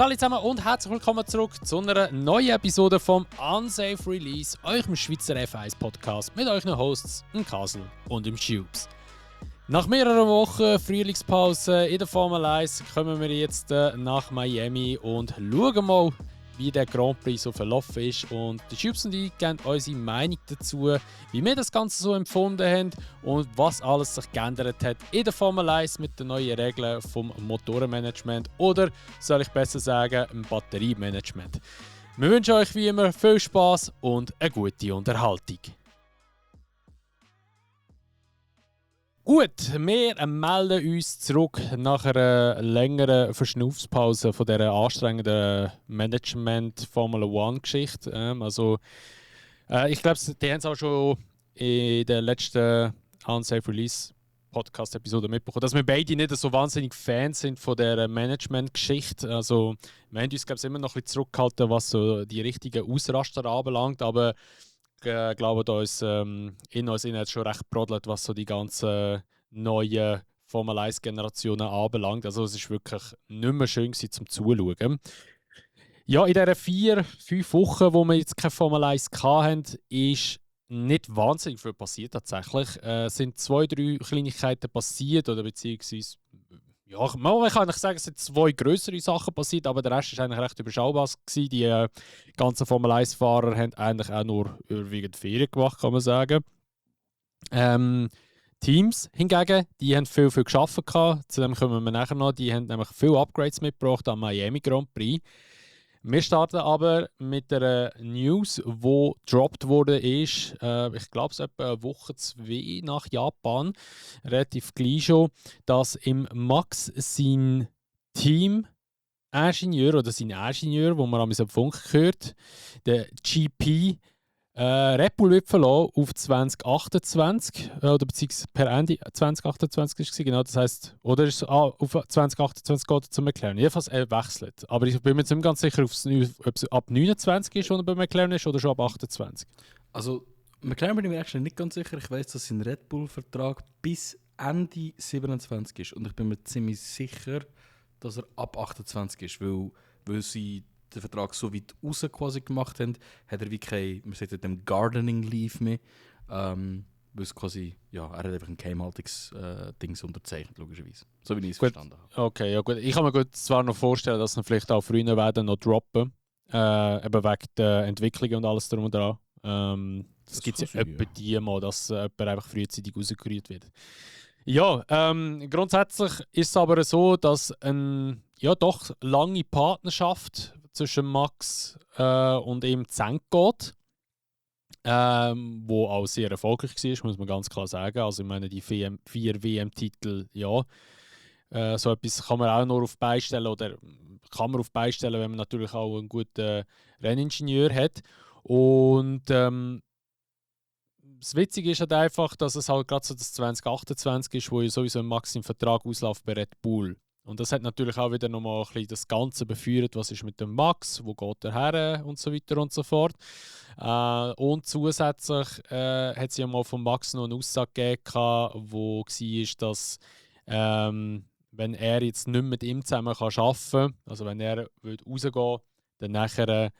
Hallo zusammen und herzlich willkommen zurück zu einer neuen Episode vom Unsafe Release, eurem Schweizer F1-Podcast mit euren Hosts, im Kasel und im Tubes. Nach mehreren Wochen Frühlingspause in der Formel 1 kommen wir jetzt nach Miami und schauen mal, wie der Grand Prix so verlaufen ist. Und die Tubes und ich geben unsere Meinung dazu, wie wir das Ganze so empfunden haben und was alles sich geändert hat in der Formel 1 mit den neuen Regeln vom Motorenmanagement oder, soll ich besser sagen, im Batteriemanagement. Wir wünschen euch wie immer viel Spaß und eine gute Unterhaltung. Gut, wir melden uns zurück nach einer längeren Verschnaufspause von dieser anstrengenden Management-Formula-One-Geschichte. Ich glaube, die haben es auch schon in der letzten Unsafe Release Podcast-Episode mitbekommen, dass wir beide nicht so wahnsinnig Fans sind von dieser Management-Geschichte. Also, wir haben uns, glaube ich, immer noch ein bisschen zurückgehalten, was so die richtigen Ausraster anbelangt, aber ich glaube, da ist in uns jetzt schon recht brodelt, was so die ganzen neuen Formel 1-Generationen anbelangt. Also es ist wirklich nicht mehr schön gewesen, zum Zuschauen. Ja, in diesen 4-5 Wochen, wo wir jetzt keine Formel 1 hatten, ist nicht wahnsinnig viel passiert tatsächlich. Es sind 2-3 Kleinigkeiten passiert, oder beziehungsweise ja, man kann nicht sagen, es sind 2 größere Sachen passiert, aber der Rest war eigentlich recht überschaubar gewesen. Die ganzen Formel 1-Fahrer haben eigentlich auch nur überwiegend Ferien gemacht, kann man sagen. Teams hingegen, die haben viel geschafft gehabt. Zu dem kommen wir nachher noch. Die haben nämlich viele Upgrades mitgebracht am Miami Grand Prix. Wir starten aber mit der News, die gedroppt wurde, ich glaube es etwa eine Woche, 2 nach Japan, relativ gleich schon, dass im Max sein Team-Ingenieur oder sein Ingenieur, wo man am Funk hört, der GP, Red Bull wird verlassen auf 2028 oder beziehungsweise per Ende 2028 ist es genau, das heisst, oder ist es auf 2028 geht er zu McLaren. Jedenfalls er wechselt. Aber ich bin mir jetzt nicht ganz sicher, ob es ab 29 ist, wo er bei McLaren ist, oder schon ab 28. Also McLaren bin ich mir actually nicht ganz sicher. Ich weiss, dass sein Red Bull-Vertrag bis Ende 27 ist und ich bin mir ziemlich sicher, dass er ab 28 ist, weil sie den Vertrag so weit raus quasi gemacht haben, hat er wie kein, man sagt dem Gardening Leave mehr, weil es quasi, ja, er hat einfach ein Geheimhaltungs-Dings unterzeichnet, logischerweise. So wie ich es verstanden habe. Okay, ja gut. Ich kann mir zwar noch vorstellen, dass sie vielleicht auch früher werden noch droppen, eben wegen der Entwicklung und alles drum und dran. Das gibt es ja etwa die mal, dass jemand einfach frühzeitig rausgerührt wird. Ja, grundsätzlich ist es aber so, dass eine doch lange Partnerschaft zwischen Max und ihm zu geht, wo auch sehr erfolgreich war, muss man ganz klar sagen. Also ich meine, die 4 WM-Titel, ja, so etwas kann man auch nur auf beistellen oder kann man auf beistellen, wenn man natürlich auch einen guten Renningenieur hat. Und das Witzige ist halt einfach, dass es halt gerade so das 2028 ist, wo ja sowieso ein Max im Vertrag ausläuft bei Red Bull. Und das hat natürlich auch wieder nochmal ein bisschen das Ganze befeuert, was ist mit dem Max, wo geht er her und so weiter und so fort. Und zusätzlich hat es ja mal von Max noch eine Aussage gegeben, wo war, dass wenn er jetzt nicht mit ihm zusammen arbeiten kann, also wenn er rausgehen dann nachher,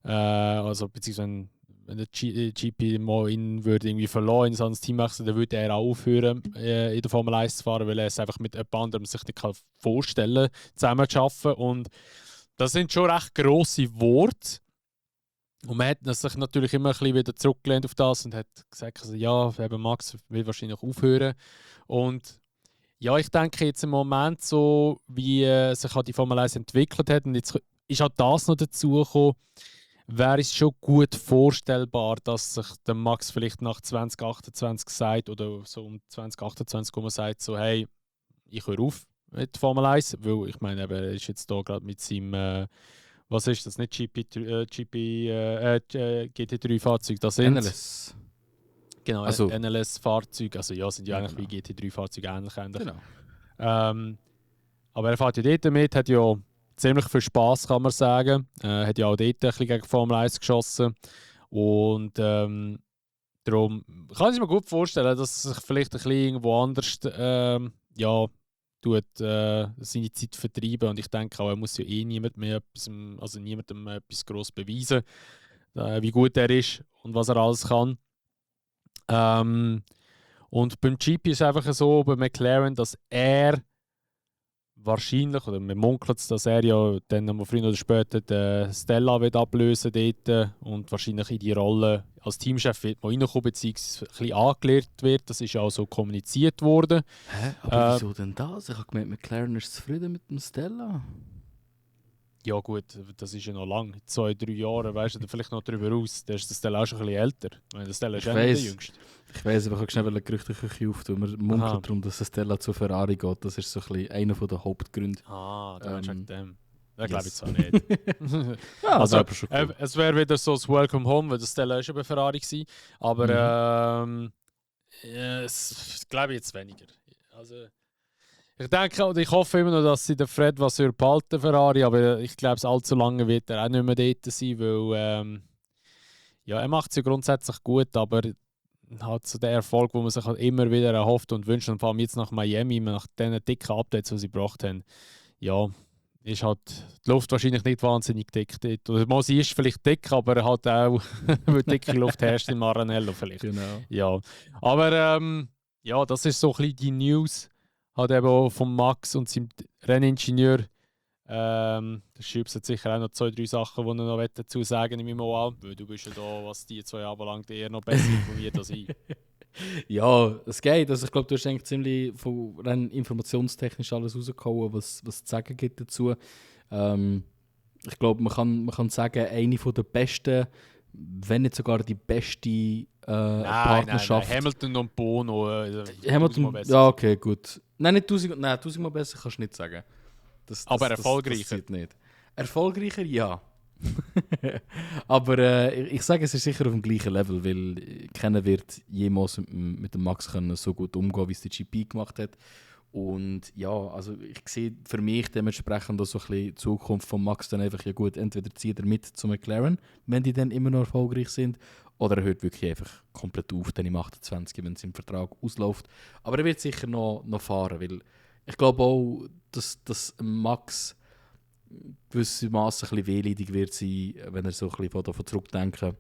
also beziehungsweise wenn der GP mal ihn würde irgendwie verloren in so ein Team wechseln, dann würde er auch aufhören, in der Formel 1 zu fahren, weil er es einfach mit jemand anderem sich nicht vorstellen kann, zusammen zu arbeiten. Und das sind schon recht grosse Worte. Und man hat sich natürlich immer ein bisschen wieder zurückgelehnt auf das und hat gesagt, also, ja, eben Max will wahrscheinlich aufhören. Und ja, ich denke jetzt im Moment so, wie sich halt die Formel 1 entwickelt hat, und jetzt ist auch das noch dazu gekommen, wäre es schon gut vorstellbar, dass sich der Max vielleicht nach 2028 sagt, oder so um 2028 sagt, so hey, ich höre auf mit Formel 1, weil ich meine, er ist jetzt da gerade mit seinem, was ist das, nicht GT3-Fahrzeug, das sind NLS. Genau, also NLS-Fahrzeuge, also ja, sind ja eigentlich genau. wie GT3-Fahrzeuge ähnlich. Genau. Aber er fährt ja dort mit, hat ja ziemlich viel Spass, kann man sagen. Hat ja auch dort ein bisschen gegen Formel 1 geschossen. Und darum kann ich mir gut vorstellen, dass sich vielleicht ein bisschen irgendwo anders seine Zeit vertreiben. Und ich denke auch, er muss ja niemandem etwas gross beweisen, wie gut er ist und was er alles kann. Und beim GP ist es einfach so, bei McLaren, dass er wahrscheinlich, oder man munkelt es, dass er ja dann noch früher oder später den Stella wird ablösen dort und wahrscheinlich in die Rolle als Teamchef wird mal reinkommen, beziehungsweise ein bisschen angelehrt wird. Das ist ja auch so kommuniziert worden. Hä? Aber wieso denn das? Ich habe gemeint, McLaren ist zufrieden mit dem Stella. Ja gut, das ist ja noch lang, 2-3 Jahre, weißt du, vielleicht noch darüber aus. Der ist der Stella auch schon ein bisschen älter. Ich meine, der Stella ist ja nicht der Jüngste. Ich weiss, aber ich habe schnell eine Gerüchteküche auftun. Man munkelt darum, dass der Stella zu Ferrari geht. Das ist so ein bisschen einer der Hauptgründe. Da ist dem. Das glaube ich zwar nicht. Ja, also, das schon cool. Es wäre wieder so das Welcome Home, weil der Stella ist schon bei Ferrari gewesen. Aber es glaube ich jetzt weniger. Also, ich denke und ich hoffe immer noch, dass sie den Fred was behalten Ferrari, aber ich glaube, allzu lange wird er auch nicht mehr dort sein, weil er macht es ja grundsätzlich gut, aber halt so der Erfolg, wo man sich halt immer wieder erhofft und wünscht, und vor allem jetzt nach Miami, nach den dicken Updates, die sie gebracht haben, ja, ist halt die Luft wahrscheinlich nicht wahnsinnig dick dort. Oder sie ist vielleicht dick, aber halt auch, weil dicke Luft herrscht in Maranello vielleicht. Genau. Ja, aber das ist so ein bisschen die News, halt eben auch von Max und seinem Renningenieur. Der Schübs hat sicher auch noch 2-3 Sachen, die er noch dazu sagen in meinem Mal, weil du bist ja da, was die 2 anbelangt, eher noch besser informiert als ich. Ja, es geht. Also ich glaube, du hast eigentlich ziemlich von rein informationstechnisch alles rausgehauen, was zu sagen gibt dazu. Ich glaube, man kann sagen, eine der besten, wenn nicht sogar die beste Partnerschaft. Nein. Hamilton und Bono. Hamilton, ja, okay, gut. Nein, nicht 1000 Mal besser kannst du nicht sagen. Aber erfolgreicher. Das nicht. Erfolgreicher, ja. Aber ich sage, es ist sicher auf dem gleichen Level, weil keiner wird jemals mit dem Max können so gut umgehen, wie es der GP gemacht hat. Und ja, also ich sehe für mich dementsprechend auch so ein bisschen die Zukunft von Max dann einfach, ja gut, entweder zieht er mit zu McLaren, wenn die dann immer noch erfolgreich sind, oder er hört wirklich einfach komplett auf, dann im 28, wenn sein Vertrag ausläuft. Aber er wird sicher noch fahren, weil ich glaube auch, dass Max gewissermaßen ein bisschen wehleidig wird sein, wenn er so ein bisschen davon zurückdenken.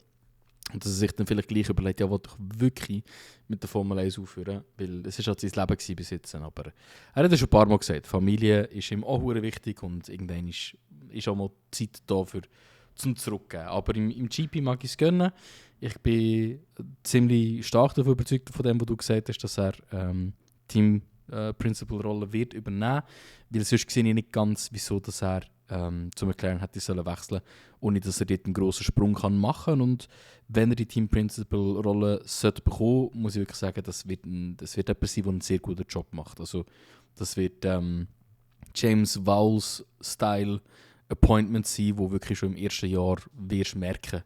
Und dass er sich dann vielleicht gleich überlegt, ja, wollte ich wirklich mit der Formel 1 aufhören, weil es ist halt sein Leben gewesen bis jetzt. Aber er hat ja schon ein paar Mal gesagt, Familie ist ihm auch sehr wichtig und irgendwann ist auch mal Zeit da zum Zurückgeben. Aber im GP mag ich es gönnen. Ich bin ziemlich stark davon überzeugt, von dem, was du gesagt hast, dass er Team Principal-Rolle wird übernehmen, weil sonst sehe ich nicht ganz, wieso dass er zu McLaren hätte sollen wechseln, ohne dass er dort einen grossen Sprung kann machen. Und wenn er die Team Principal-Rolle sollte bekommen, muss ich wirklich sagen, das wird jemand sein, der einen sehr guten Job macht. Also das wird James Vowles-Style Appointment sein, wo wirklich schon im ersten Jahr wirst merken,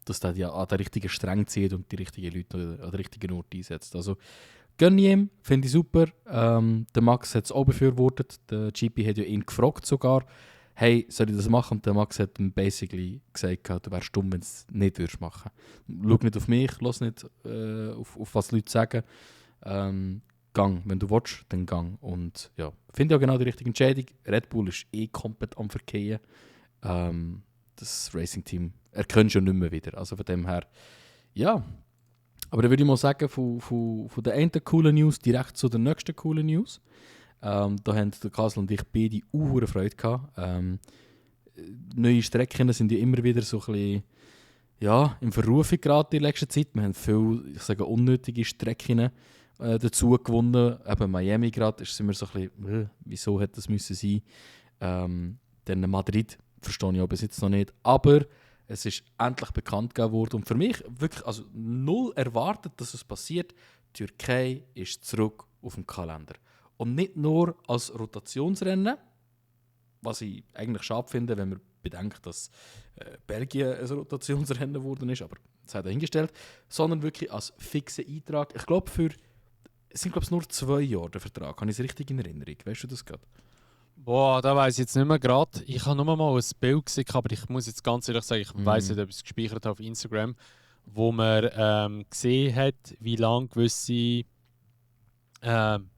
dass der ja an den richtigen Strang zieht und die richtigen Leute an den richtigen Ort einsetzt. Also gönne ihm, finde ich super. Der Max hat es auch befürwortet. Der GP hat ja ihn gefragt sogar, hey, soll ich das machen? Und der Max hat ihm basically gesagt, du wärst dumm, wenn du es nicht würdest machen. Schau nicht auf mich, lass nicht auf was die Leute sagen. Gang, wenn du willst, dann gang. Und ja, finde ich auch genau die richtige Entscheidung. Red Bull ist komplett am Verkehren. Das Racing-Team erkennt schon nicht mehr wieder. Also von dem her, ja. Aber dann würde ich mal sagen, von der einen coolen News direkt zu der nächsten coolen News. Da haben der Kasel und ich beide auch Freude gehabt. Neue Strecken sind ja immer wieder so ein bisschen, ja, in Verrufung geraten in letzter Zeit. Wir haben viele, ich sage, unnötige Strecken dazu gewonnen. Eben Miami gerade, sind wir so ein bisschen, wieso hätte das müssen sein? Dann Madrid, verstehe ich auch bis jetzt noch nicht. Aber es ist endlich bekannt gegeben worden und für mich wirklich also null erwartet, dass es passiert. Die Türkei ist zurück auf dem Kalender. Und nicht nur als Rotationsrennen, was ich eigentlich schade finde, wenn man bedenkt, dass Belgien ein Rotationsrennen geworden ist, aber das hat er hingestellt, sondern wirklich als fixer Eintrag. Ich glaube, es sind nur 2 Jahre der Vertrag. Habe ich es richtig in Erinnerung? Weißt du das gerade? Boah, da weiss ich jetzt nicht mehr gerade. Ich habe nur mal ein Bild gesehen, aber ich muss jetzt ganz ehrlich sagen, ich weiss nicht, ob ich es gespeichert habe auf Instagram, wo man gesehen hat, wie lange gewisse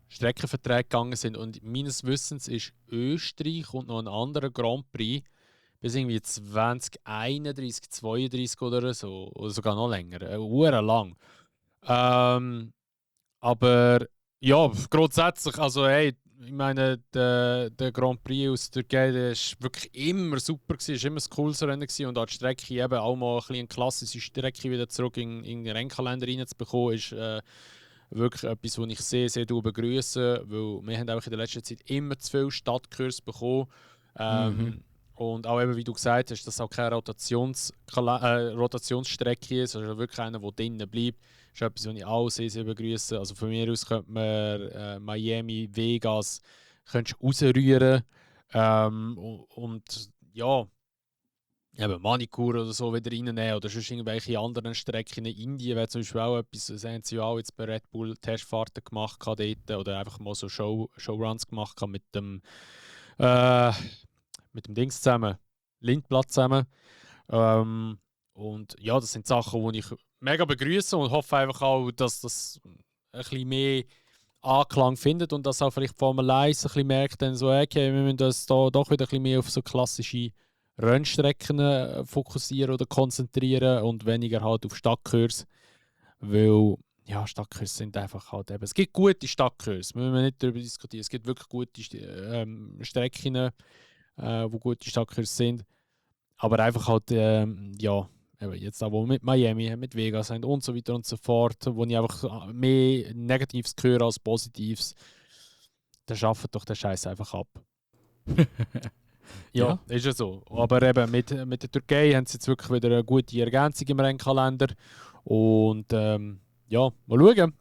Streckenverträge gegangen sind. Und meines Wissens ist Österreich und noch ein anderer Grand Prix bis irgendwie 2031, 32 oder so, oder sogar noch länger, lang. Aber ja, grundsätzlich, also hey, ich meine, der Grand Prix aus der Türkei, der war wirklich immer super, war immer ein cooles Rennen gewesen. Und auch die Strecke eben auch mal ein bisschen eine klassische Strecke wieder zurück in den Rennkalender reinzubekommen, ist wirklich etwas, was ich sehr, sehr begrüße, weil wir haben einfach in der letzten Zeit immer zu viele Stadtkurs bekommen. Und auch eben, wie du gesagt hast, dass es auch keine Rotationsstrecke ist, also wirklich einer, der drinnen bleibt, ist etwas, was ich auch sehr, sehr begrüße. Also von mir aus könnte man Miami, Vegas rausrühren. Und ja, eben Manikur oder so wieder reinnehmen oder sonst irgendwelche anderen Strecken. In Indien wäre zum Beispiel auch etwas, das haben sie ja auch jetzt bei Red Bull Testfahrten gemacht dort, oder einfach mal so Showruns gemacht mit dem Dings zusammen, Lindblatt zusammen. Und ja, das sind Sachen, die ich mega begrüße und hoffe einfach auch, dass das ein bisschen mehr Anklang findet und dass auch vielleicht Formel 1 ein bisschen merkt, dann so, okay, wir müssen das da doch wieder ein bisschen mehr auf so klassische Rennstrecken fokussieren oder konzentrieren und weniger halt auf Stadtkurs. Weil ja, Stadtkurs sind einfach halt eben. Es gibt gute Stadtkurs, müssen wir nicht darüber diskutieren. Es gibt wirklich gute Strecken, wo gute Stadtkurs sind. Aber einfach halt, ja, eben jetzt auch wo mit Miami, mit Vegas haben und so weiter und so fort, wo ich einfach mehr Negatives höre als Positives, dann schafft doch den Scheiß einfach ab. Ja, ist ja so. Aber eben mit der Türkei haben sie jetzt wirklich wieder eine gute Ergänzung im Rennkalender. Und ja, mal schauen,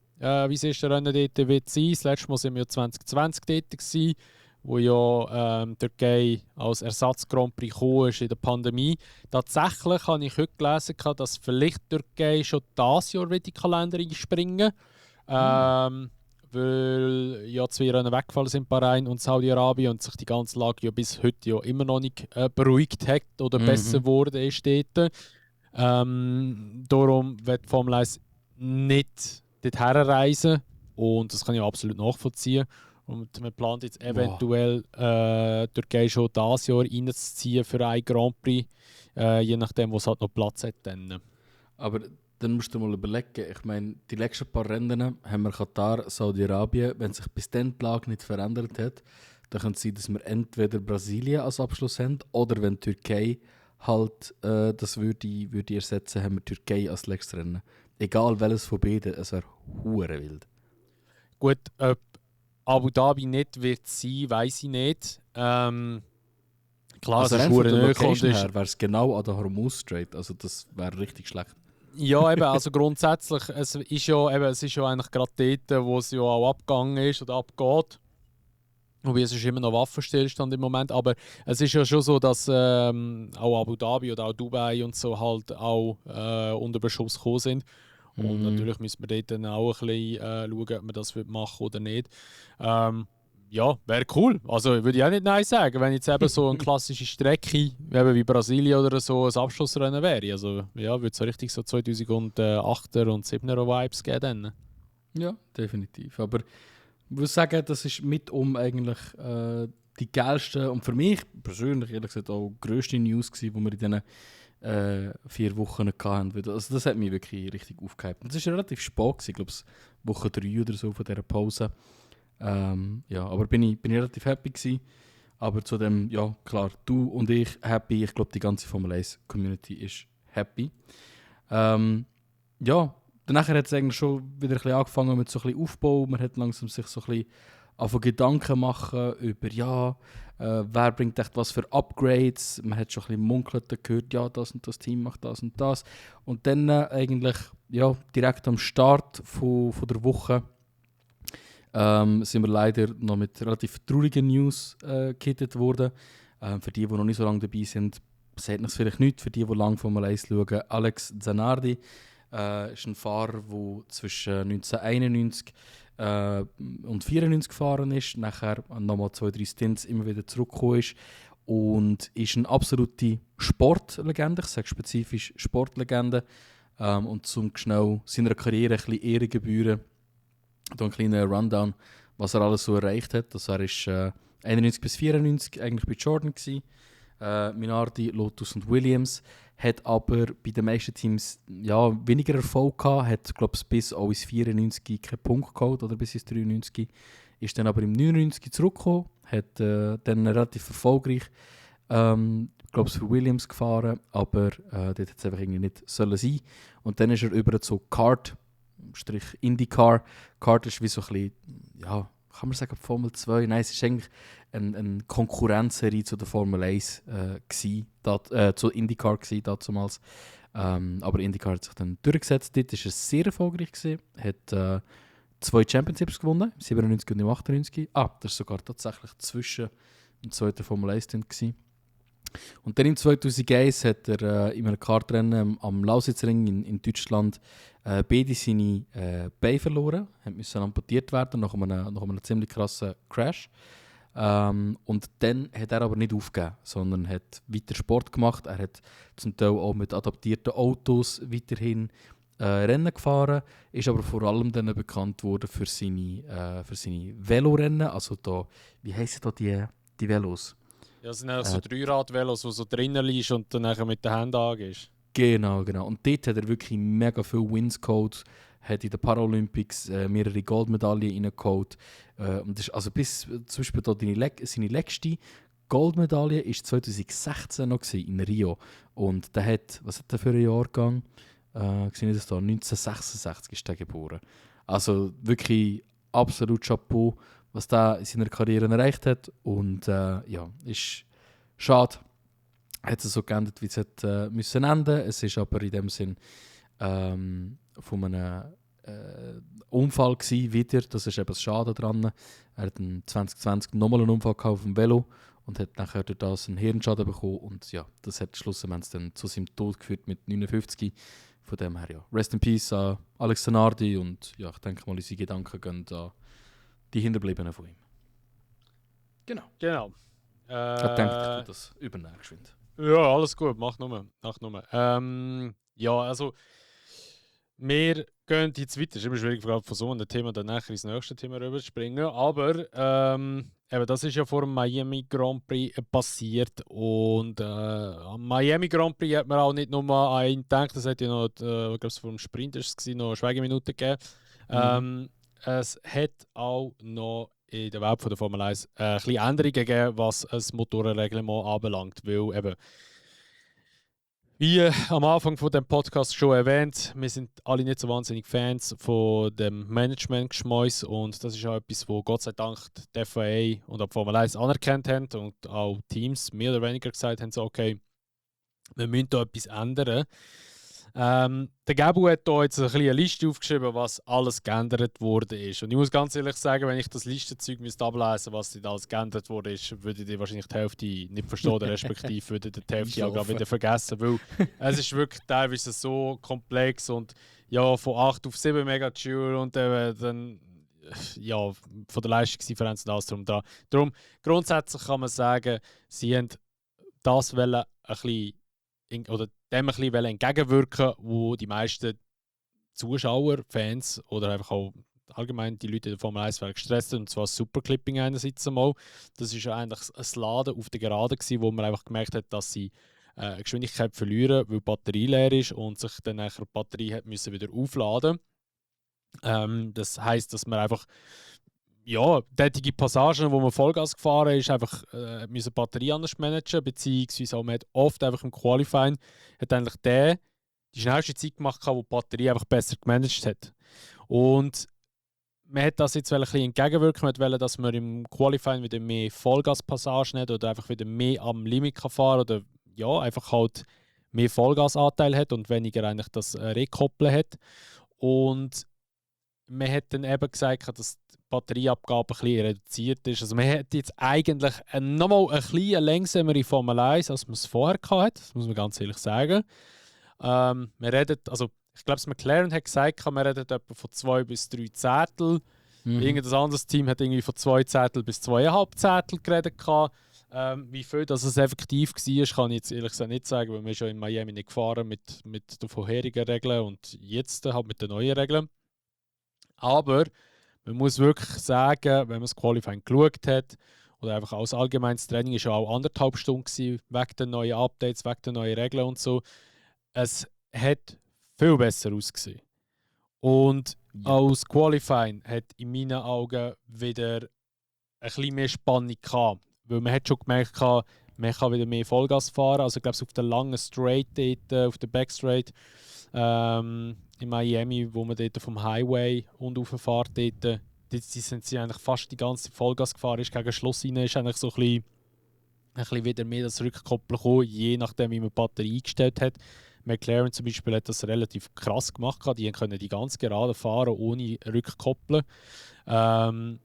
wie es ist, der Rennen dort wird sein. Das letzte Mal waren wir ja 2020 dort gewesen, wo ja die Türkei als Ersatz Grand Prix gekommen ist in der Pandemie. Tatsächlich habe ich heute gelesen, dass vielleicht die Türkei schon dieses Jahr in die Kalender einspringen will. Weil ja 2 Rennen weggefallen sind, Bahrain und Saudi-Arabien, und sich die ganze Lage ja bis heute ja immer noch nicht beruhigt hat oder besser geworden ist dort. Darum wird die Formel 1 nicht dorthin reisen und das kann ich absolut nachvollziehen. Und man plant jetzt eventuell die Türkei schon dieses Jahr reinzuziehen für einen Grand Prix, je nachdem, wo es halt noch Platz hat. Dann. Aber dann musst du mal überlegen, ich meine, die letzten paar Rennen haben wir Katar, Saudi-Arabien. Wenn sich bis dann die Lage nicht verändert hat, dann kann es sein, dass wir entweder Brasilien als Abschluss haben oder wenn die Türkei halt das würde ersetzen, haben wir die Türkei als letztes Rennen. Egal welches von beiden, es wäre hure wild. Gut, ob Abu Dhabi nicht wird sein, weiss ich nicht. Klar, also es ist von der hure Location her wäre es genau an der Hormuz Strait, also das wäre richtig schlecht. Ja, eben, also grundsätzlich, es ist ja eigentlich gerade dort, wo es ja auch abgegangen ist oder abgeht. Wobei es ist immer noch Waffenstillstand im Moment, aber es ist ja schon so, dass auch Abu Dhabi oder auch Dubai und so halt auch unter Beschuss gekommen sind. Und natürlich müssen wir dort dann auch ein bisschen schauen, ob man das machen oder nicht. Ja, wäre cool. Also würde ich auch nicht Nein sagen, wenn jetzt eben so eine klassische Strecke, eben wie Brasilien oder so, ein Abschlussrennen wäre. Also ja, würde es so richtig so 2008er und 7er Vibes geben dann. Ja, definitiv. Aber ich würde sagen, das ist eigentlich die geilste und für mich persönlich ehrlich gesagt auch grösste News gewesen, die wir in diesen 4 Wochen hatten. Also das hat mich wirklich richtig aufgehypt. Und das war relativ spät gewesen, ich glaube Woche 3 oder so von dieser Pause. Ja, aber bin ich relativ happy gewesen. Aber zu dem, ja klar, du und ich happy. Ich glaube, die ganze Formel 1 Community ist happy. Ja, danach hat es eigentlich schon wieder ein bisschen angefangen mit so ein bisschen Aufbau. Man hat langsam sich so ein bisschen angefangen Gedanken machen über, wer bringt echt was für Upgrades. Man hat schon ein bisschen munkelt gehört, ja, das und das Team macht das und das. Und dann eigentlich, ja, direkt am Start von der Woche sind wir leider noch mit relativ traurigen News gehittet worden. Für die noch nicht so lange dabei sind, sagt es vielleicht nicht. Für die lange Formel 1 schauen, Alex Zanardi ist ein Fahrer, der zwischen 1991 und 1994 gefahren ist, nachher nochmal 2-3 Stints immer wieder zurückgekommen ist und ist eine absolute Sportlegende, ich sage spezifisch Sportlegende, und zum schnell seiner Karriere ein bisschen Ehre gebühren, hier einen kleinen Rundown, was er alles so erreicht hat. Also er ist 91 bis 94 eigentlich bei Jordan gewesen. Minardi, Lotus und Williams. Hat aber bei den meisten Teams weniger Erfolg gehabt. Hat, glaube ich, bis auch ins 94 keinen Punkt geholt oder bis ins 93. Ist dann aber im 99 zurückgekommen. Hat dann relativ erfolgreich, glaube ich, für Williams gefahren. Aber dort hat es einfach irgendwie nicht sollen sein. Und dann ist er über zu Kart, IndyCar. Kart ist wie so ein bisschen, kann man sagen, Formel 2? Nein, es ist eigentlich eine Konkurrenzserie zu der Formel 1 zu IndyCar damals. Aber IndyCar hat sich dann durchgesetzt. Dort war er sehr erfolgreich gewesen. Hat 2 Championships gewonnen, im 97 und im 98. Das war sogar tatsächlich zwischen dem zweiten Formel 1 gewesen. Und dann im 2001 hat er in einem Kartrennen am Lausitzring in Deutschland beide seine Beine verloren, mussten amputiert werden nach einem ziemlich krassen Crash. Und dann hat er aber nicht aufgegeben, sondern hat weiter Sport gemacht. Er hat zum Teil auch mit adaptierten Autos weiterhin Rennen gefahren, ist aber vor allem dann bekannt worden für seine Velorennen. Also da, wie heissen da die Velos? Ja, das sind auch so Dreirad-Velos, wo so drinnen liegst und dann nachher mit den Händen angehst. Genau. Und dort hat er wirklich mega viel Wins geholt, hat in den Paralympics mehrere Goldmedaillen reingeholt. Und das ist, also bis zum Beispiel da seine letzte Goldmedaille war 2016 noch in Rio. Und der hat, was hat der für ein Jahrgang? Sehe ich das da? 1966 ist der geboren. Also wirklich absolut Chapeau, was der in seiner Karriere erreicht hat. Und ist schade. Hat es so geendet, wie es hätte müssen enden. Es ist aber in dem Sinn von einem Unfall gewesen, wieder. Das ist eben das Schade dran. Er hat in 2020 nochmal einen Unfall gehabt auf dem Velo und hat nachher durch das einen Hirnschaden bekommen. Und ja, das hat schlussendlich dann zu seinem Tod geführt mit 59. Von dem her, ja. Rest in Peace an Alex Zanardi und ja, ich denke mal, unsere Gedanken gehen an die Hinterbliebenen von ihm. Genau. Ich denke, ich tue das übernehmen geschwind. Ja, alles gut, mach nur. Also wir gehen jetzt weiter. Es ist immer schwierig, von so einem Thema dann nachher ins nächste Thema rüber zu springen. Aber das ist ja vor dem Miami Grand Prix passiert. Und am Miami Grand Prix hat man auch nicht nur an einen gedacht, es hat ja noch, ich glaube, vor dem Sprint ist es noch eine Schweigeminute gegeben. Es hat auch noch in der Welt von der Formel 1 ein bisschen Änderungen gegeben, was das Motorenreglement anbelangt. Weil eben, wie am Anfang von dem Podcast schon erwähnt, wir sind alle nicht so wahnsinnig Fans von dem Management-Geschmäus und das ist auch etwas, wo Gott sei Dank die FIA und auch die Formel 1 anerkannt haben und auch Teams mehr oder weniger gesagt haben, so, okay, wir müssen da etwas ändern. Der Gabu hat hier jetzt eine Liste aufgeschrieben, was alles geändert wurde ist. Und ich muss ganz ehrlich sagen, wenn ich das Listenzeug ablesen müsste, was dort alles geändert wurde ist, würde ich wahrscheinlich die Hälfte nicht verstehen, oder respektive würde die Hälfte auch gerade wieder vergessen, weil es ist wirklich teilweise so komplex und ja, von 8 auf 7 Megajoule und dann ja, von der Leistungsdifferenz und alles drum da. Darum, grundsätzlich kann man sagen, sie haben das wollen ein bisschen oder dem ein bisschen entgegenwirken, wo die meisten Zuschauer, Fans oder einfach auch allgemein die Leute in der Formel 1 waren gestresst und zwar das Superclipping einerseits einmal. Das war ja eigentlich ein Laden auf der Geraden gewesen, wo man einfach gemerkt hat, dass sie Geschwindigkeit verlieren, weil die Batterie leer ist und sich dann nachher die Batterie hat müssen wieder aufladen. Das heisst, dass man einfach tätige Passagen, wo man Vollgas gefahren ist, einfach müssen Batterie anders managen, beziehungsweise auch man hat oft einfach im Qualifying hat eigentlich die schnellste Zeit gemacht, wo die Batterie einfach besser gemanagt hat. Und man hat das jetzt ein bisschen entgegenwirken, man wollte, dass man im Qualifying wieder mehr Vollgaspassagen hat oder einfach wieder mehr am Limit kann fahren oder ja, einfach halt mehr Vollgasanteil hat und weniger eigentlich das Rekoppeln hat. Und man hat dann eben gesagt, dass die Batterieabgabe ein bisschen reduziert ist. Also man hat jetzt eigentlich nochmal ein bisschen langsamere Formel 1, als man es vorher hatte. Das muss man ganz ehrlich sagen. Ich glaube, das McLaren hat gesagt, wir reden etwa von 2 bis 3 Zehntel. Irgendein anderes Team hat irgendwie von 2 Zehntel bis 2,5 Zehntel geredet. Wie viel das es effektiv war, kann ich jetzt ehrlich gesagt nicht sagen, weil wir schon in Miami nicht gefahren mit den vorherigen Regeln und jetzt halt mit den neuen Regeln. Aber Man muss wirklich sagen, wenn man das Qualifying geschaut hat, oder einfach als allgemeines Training war ja auch 1,5 Stunden gewesen, wegen den neuen Updates, wegen den neuen Regeln und so. Es hat viel besser ausgesehen. Und Ja. auch das Qualifying hat in meinen Augen wieder ein bisschen mehr Spannung gehabt. Weil man hat schon gemerkt, man kann wieder mehr Vollgas fahren. Also ich glaube, auf der langen Straight dort, auf der Backstraight in Miami, wo man dort vom Highway und rauffährt, dort, sind sie eigentlich fast die ganze Zeit Vollgas gefahren. Ist gegen Schluss rein, ist eigentlich so ein bisschen wieder mehr das Rückkoppeln gekommen, je nachdem, wie man die Batterie eingestellt hat. McLaren zum Beispiel hat das relativ krass gemacht. Die können die ganz gerade fahren, ohne Rückkoppeln. Also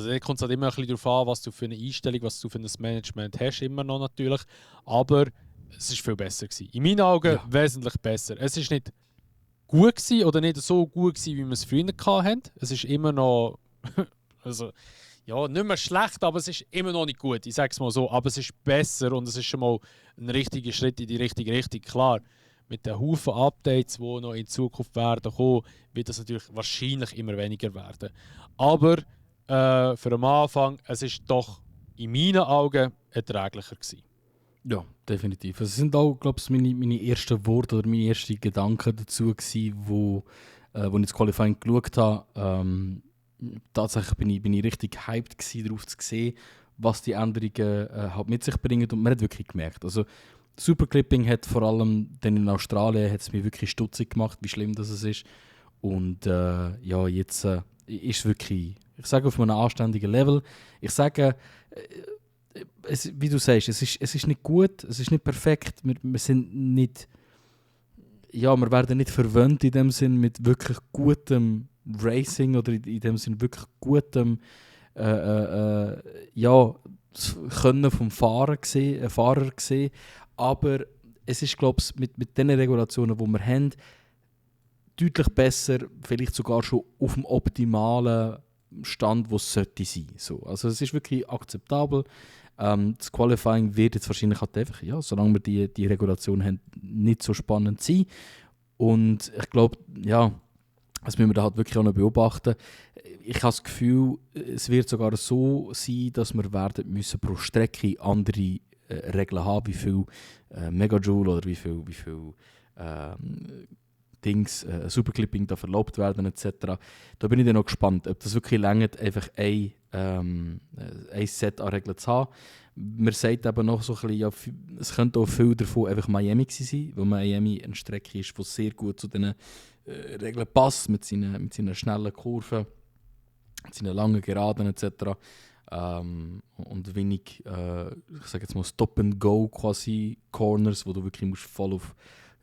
da kommt es halt immer ein bisschen darauf an, was du für eine Einstellung, was du für ein Management hast, immer noch natürlich. Aber es war viel besser gewesen. In meinen Augen wesentlich besser. Es ist nicht gut gewesen oder nicht so gut gewesen, wie wir es früher hatten. Es ist immer noch, also ja, nicht mehr schlecht, aber es ist immer noch nicht gut. Ich sage es mal so, aber es ist besser und es ist schon mal ein richtiger Schritt in die richtige Richtung. Klar, mit den Haufen Updates, die noch in Zukunft werden kommen, wird das natürlich wahrscheinlich immer weniger werden. Aber für den Anfang, es ist doch in meinen Augen erträglicher gewesen. Ja, definitiv. Es sind auch, glaube ich, meine ersten Worte oder meine ersten Gedanken dazu gewesen, wo ich das Qualifying geschaut habe. Tatsächlich bin ich richtig hyped gewesen, darauf zu sehen, was die Änderungen halt mit sich bringen, und man hat wirklich gemerkt. Also Superclipping hat vor allem dann in Australien hat's mich wirklich stutzig gemacht, wie schlimm das ist. Und ja, jetzt ist es wirklich, ich sage, auf einem anständigen Level. Ich sage, wie du sagst, es ist nicht gut, es ist nicht perfekt, wir sind nicht, ja, wir werden nicht verwöhnt in dem Sinn mit wirklich gutem Racing oder in dem Sinn wirklich gutem ja, das Können vom Fahrer gesehen, aber es ist, glaube ich, mit den Regulationen, die wir haben, deutlich besser, vielleicht sogar schon auf dem optimalen Stand, wo es sollte sein. So. Also es ist wirklich akzeptabel. Das Qualifying wird jetzt wahrscheinlich halt einfach, ja, solange wir die Regulation haben, nicht so spannend sein. Und ich glaube, ja, das müssen wir da halt wirklich auch noch beobachten. Ich habe das Gefühl, es wird sogar so sein, dass wir werden müssen pro Strecke andere Regeln haben, wie viel Megajoule oder wie viel Dings, Superclipping da verlobt werden etc. Da bin ich dann noch gespannt, ob das wirklich reicht, einfach ein Set an Regeln zu haben. Man sagt eben noch so ein bisschen, ja, es könnte auch viel davon einfach Miami gewesen sein, weil Miami eine Strecke ist, die sehr gut zu diesen Regeln passt, mit seinen schnellen Kurven, mit seinen langen Geraden etc. Und wenig, ich sage jetzt mal Stop-and-Go quasi Corners, wo du wirklich musst voll auf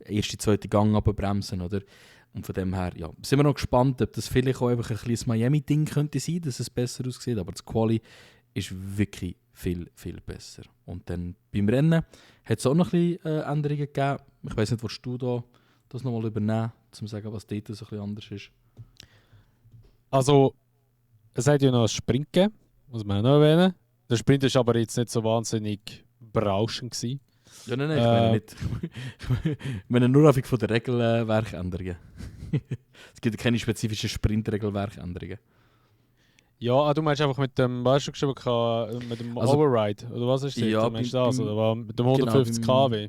erste, zweite Gang abbremsen, oder? Und von dem her, ja, sind wir noch gespannt, ob das vielleicht auch einfach ein kleines Miami-Ding könnte sein, dass es besser aussieht, aber das Quali ist wirklich viel, viel besser. Und dann beim Rennen hat es auch noch ein bisschen Änderungen gegeben. Ich weiss nicht, willst du da das nochmal übernehmen, um zu sagen, was dort so ein bisschen anders ist? Also, es hat ja noch ein Sprint gegeben, muss man auch noch erwähnen. Der Sprint war aber jetzt nicht so wahnsinnig berauschend gewesen. Ja, nein, ich meine nicht. Ich meine nur einfach von der Regelwerkänderungen. Es gibt keine spezifischen Sprintregelwerkänderungen. Ja, du meinst einfach mit dem, weißt du, geschrieben, mit dem Also, Override, oder was ist das? ja, Meinst du das? Oder mit dem genau, 150 kW?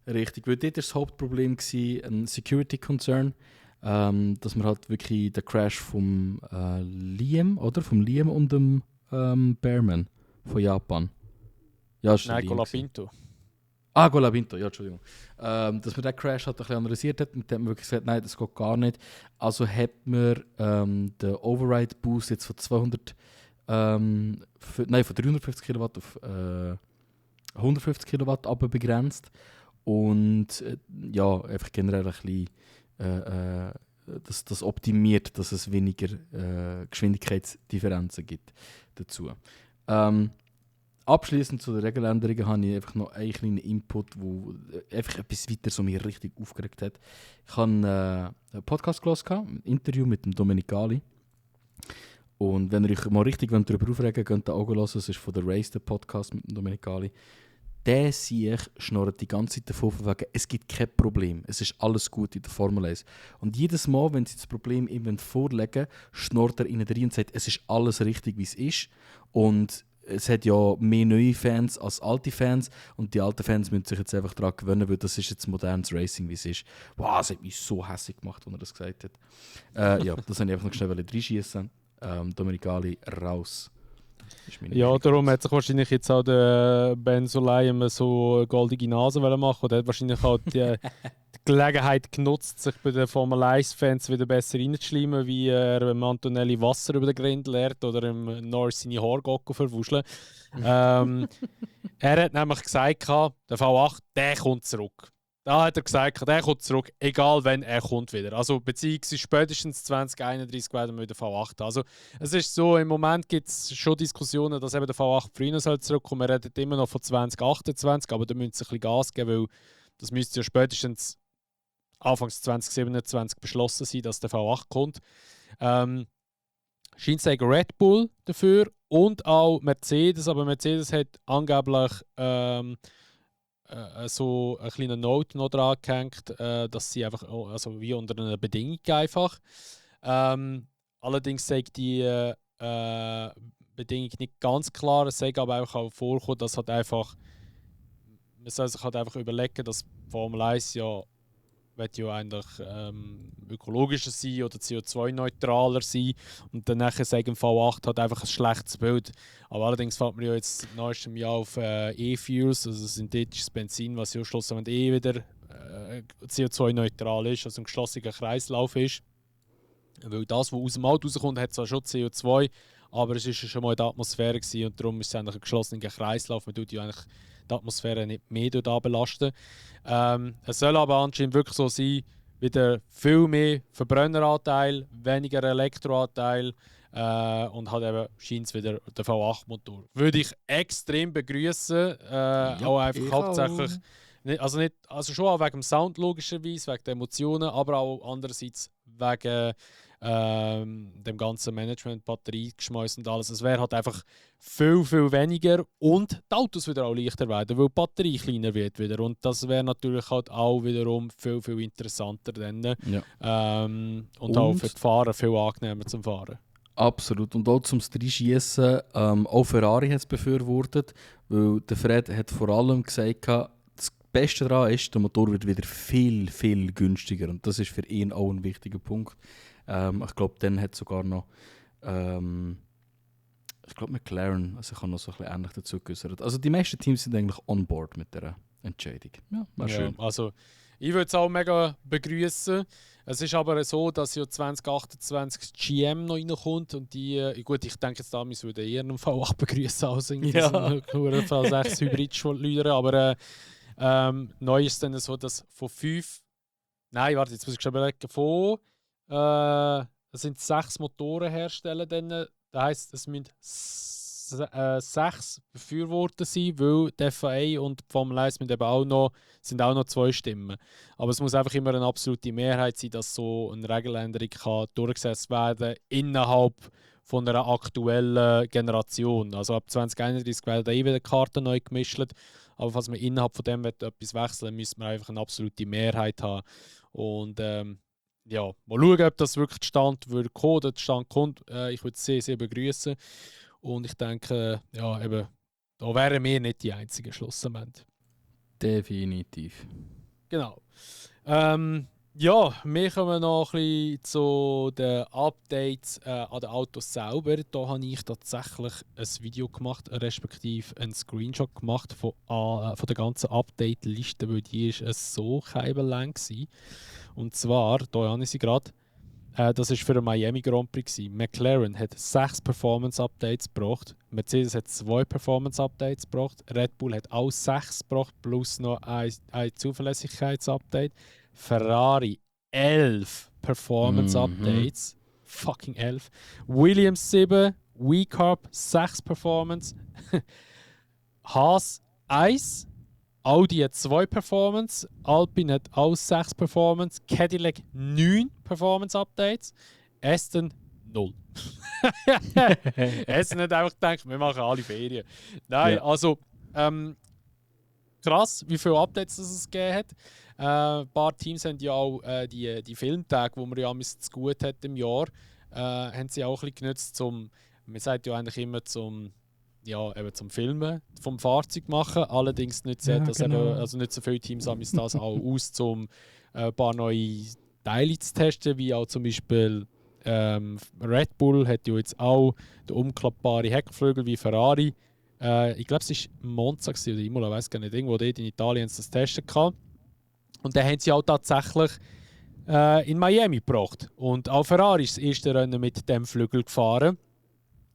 Richtig, weil dort war das Hauptproblem ein Security Concern, dass man halt wirklich den Crash vom Liam, oder? Vom Liam und dem Bearman von Japan. Ja, ist Nein, Liam Colapinto. Colapinto, ja, Entschuldigung. Dass man den Crash halt ein bisschen analysiert hat, und dann hat man wirklich gesagt, nein, das geht gar nicht. Also hat man den Override Boost jetzt von 200, von 350 Kilowatt auf 150 Kilowatt aber begrenzt. Und ja, einfach generell ein bisschen das optimiert, dass es weniger Geschwindigkeitsdifferenzen gibt dazu. Abschließend zu den Regeländerungen habe ich einfach noch einen kleinen Input, der einfach etwas weiter so mich richtig aufgeregt hat. Ich habe einen Podcast gehört, ein Interview mit dem Domenicali. Und wenn ihr euch mal richtig darüber aufregen wollt, könnt ihr auch hören. Es ist von der Race, der Podcast mit dem Domenicali. der Sieg schnurrt die ganze Zeit davon, wegen, es gibt kein Problem, es ist alles gut in der Formel 1. Und jedes Mal, wenn sie das Problem eben vorlegen, schnurrt er ihnen rein und sagt, es ist alles richtig, wie es ist. Und es hat ja mehr neue Fans als alte Fans und die alten Fans müssen sich jetzt einfach daran gewöhnen, weil das ist jetzt modernes Racing, wie es ist. Wow, es hat mich so hässlich gemacht, als er das gesagt hat. Ja, das wollte ich einfach noch schnell reinschießen. Domenicali raus. Ja, darum hat sich wahrscheinlich jetzt auch der Ben Sulayem so eine goldige Nase machen und er hat wahrscheinlich auch die Gelegenheit genutzt, sich bei den Formel 1-Fans wieder besser reinzuschleimen, wie er Antonelli Wasser über den Grind leert oder im Norris seine Haargockel verwuscheln. Er hat nämlich gesagt, der V8, der kommt zurück. Da hat er gesagt, der kommt zurück, egal wann er kommt wieder. Also beziehungsweise spätestens 2031 werden wir wieder V8 haben. Also es ist so, im Moment gibt es schon Diskussionen, dass eben der V8 früher soll zurückkommen. Wir reden immer noch von 2028, aber da müssen sie ein bisschen Gas geben, weil das müsste ja spätestens Anfangs 2027 beschlossen sein, dass der V8 kommt. Scheint sagen Red Bull dafür und auch Mercedes, aber Mercedes hat angeblich so eine kleine Note noch dran gehängt, dass sie einfach also wie unter einer Bedingung einfach. Allerdings sagt die Bedingung nicht ganz klar. Es sagt aber auch vorkommen, dass halt einfach man soll sich halt einfach überlegen, dass Formel 1 ja eigentlich ökologischer sein oder CO2-neutraler sein und dann nachher sagen V8 hat einfach ein schlechtes Bild. Aber allerdings fällt man ja jetzt in neuestem Jahr auf E-Fuels, also synthetisches Benzin, was ja schlussendlich wieder CO2-neutral ist, also ein geschlossener Kreislauf ist. Weil das, was aus dem Auto rauskommt, hat zwar schon CO2, aber es ist ja schon mal in der Atmosphäre gewesen und darum ist es eigentlich ein geschlossener Kreislauf. Man tut ja eigentlich die Atmosphäre nicht mehr dort belasten. Es soll aber anscheinend wirklich so sein, wieder viel mehr Verbrenneranteil, weniger Elektroanteil und halt eben scheint es wieder der V8-Motor. Würde ich extrem begrüßen, auch einfach hauptsächlich. Also schon auch wegen dem Sound logischerweise, wegen der Emotionen, aber auch andererseits wegen dem ganzen Management, Batteriegeschmäus und alles. Es wäre halt einfach viel, viel weniger und die Autos wieder auch leichter werden, weil die Batterie kleiner wird wieder. Und das wäre natürlich halt auch wiederum viel, viel interessanter dann. Ja. Und auch für die Fahrer viel angenehmer zum Fahren. Absolut. Und auch zum Reinschießen, auch Ferrari hat es befürwortet, weil der Fred hat vor allem gesagt, das Beste daran ist, der Motor wird wieder viel, viel günstiger. Und das ist für ihn auch ein wichtiger Punkt. Ich glaube, dann hat sogar noch ich glaube McLaren, also ich habe noch so ein bisschen ähnlich dazu geäußert. Also die meisten Teams sind eigentlich on board mit dieser Entscheidung. Ja, war schön. Also ich würde es auch mega begrüßen. Es ist aber so, dass ja 2028 GM noch reinkommt und die, gut, ich denke jetzt damals würde eher einen V8 begrüßen als einen V6 Hybrid-Leute, aber neu ist dann so, dass von 5, nein, warte, jetzt muss ich schon überlegen, es sind 6 Motoren herstellen, dann, das heisst, es müssen 6 befürwortet sein, weil die FIA und die Formel 1 sind auch noch 2 Stimmen. Aber es muss einfach immer eine absolute Mehrheit sein, dass so eine Regeländerung kann durchgesetzt werden innerhalb von einer aktuellen Generation. Also ab 2031 werden wieder Karten neu gemischt. Aber falls man innerhalb von dem etwas wechseln müsste man einfach eine absolute Mehrheit haben. Und ja, mal schauen, ob das wirklich zustande kommt. Ich würde es sehr, sehr begrüßen. Und ich denke, ja, eben, da wären wir nicht die einzigen schlussendlich. Definitiv. Genau. Ja, wir kommen noch ein bisschen zu den Updates an den Autos selber. Da habe ich tatsächlich ein Video gemacht, respektive einen Screenshot gemacht von der ganzen Update-Liste, weil die ist so keibellang war. Und zwar, da habe ich sie gerade, das war für den Miami Grand Prix. McLaren hat 6 Performance-Updates gebracht, Mercedes hat 2 Performance-Updates gebracht, Red Bull hat auch 6 gebracht, plus noch ein Zuverlässigkeits-Update. Ferrari 11 Performance-Updates. Fucking 11. Williams 7, WeCarb 6 Performance. Haas 1. Audi hat 2 Performance. Alpine hat auch 6 Performance. Cadillac 9 Performance-Updates. Aston 0. Aston hat einfach gedacht, wir machen alle Ferien. Nein, ja. Also krass, wie viele Updates es gegeben hat. Ein paar Teams haben ja auch die Filmtage, die man ja zu gut hat im Jahr, haben sie auch ein bisschen genutzt, man sagt ja eigentlich immer zum Filmen vom Fahrzeug machen. Allerdings nicht so, nicht so viele Teams haben das auch aus, um ein paar neue Teile zu testen, wie auch zum Beispiel Red Bull hat ja jetzt auch den umklappbaren Heckflügel wie Ferrari. Ich glaube, es war Monza oder Imola, weiß gar nicht, irgendwo dort in Italien haben sie das testen gehabt. Und dann haben sie auch tatsächlich in Miami gebracht. Und auch Ferrari ist das erste Rennen mit dem Flügel gefahren.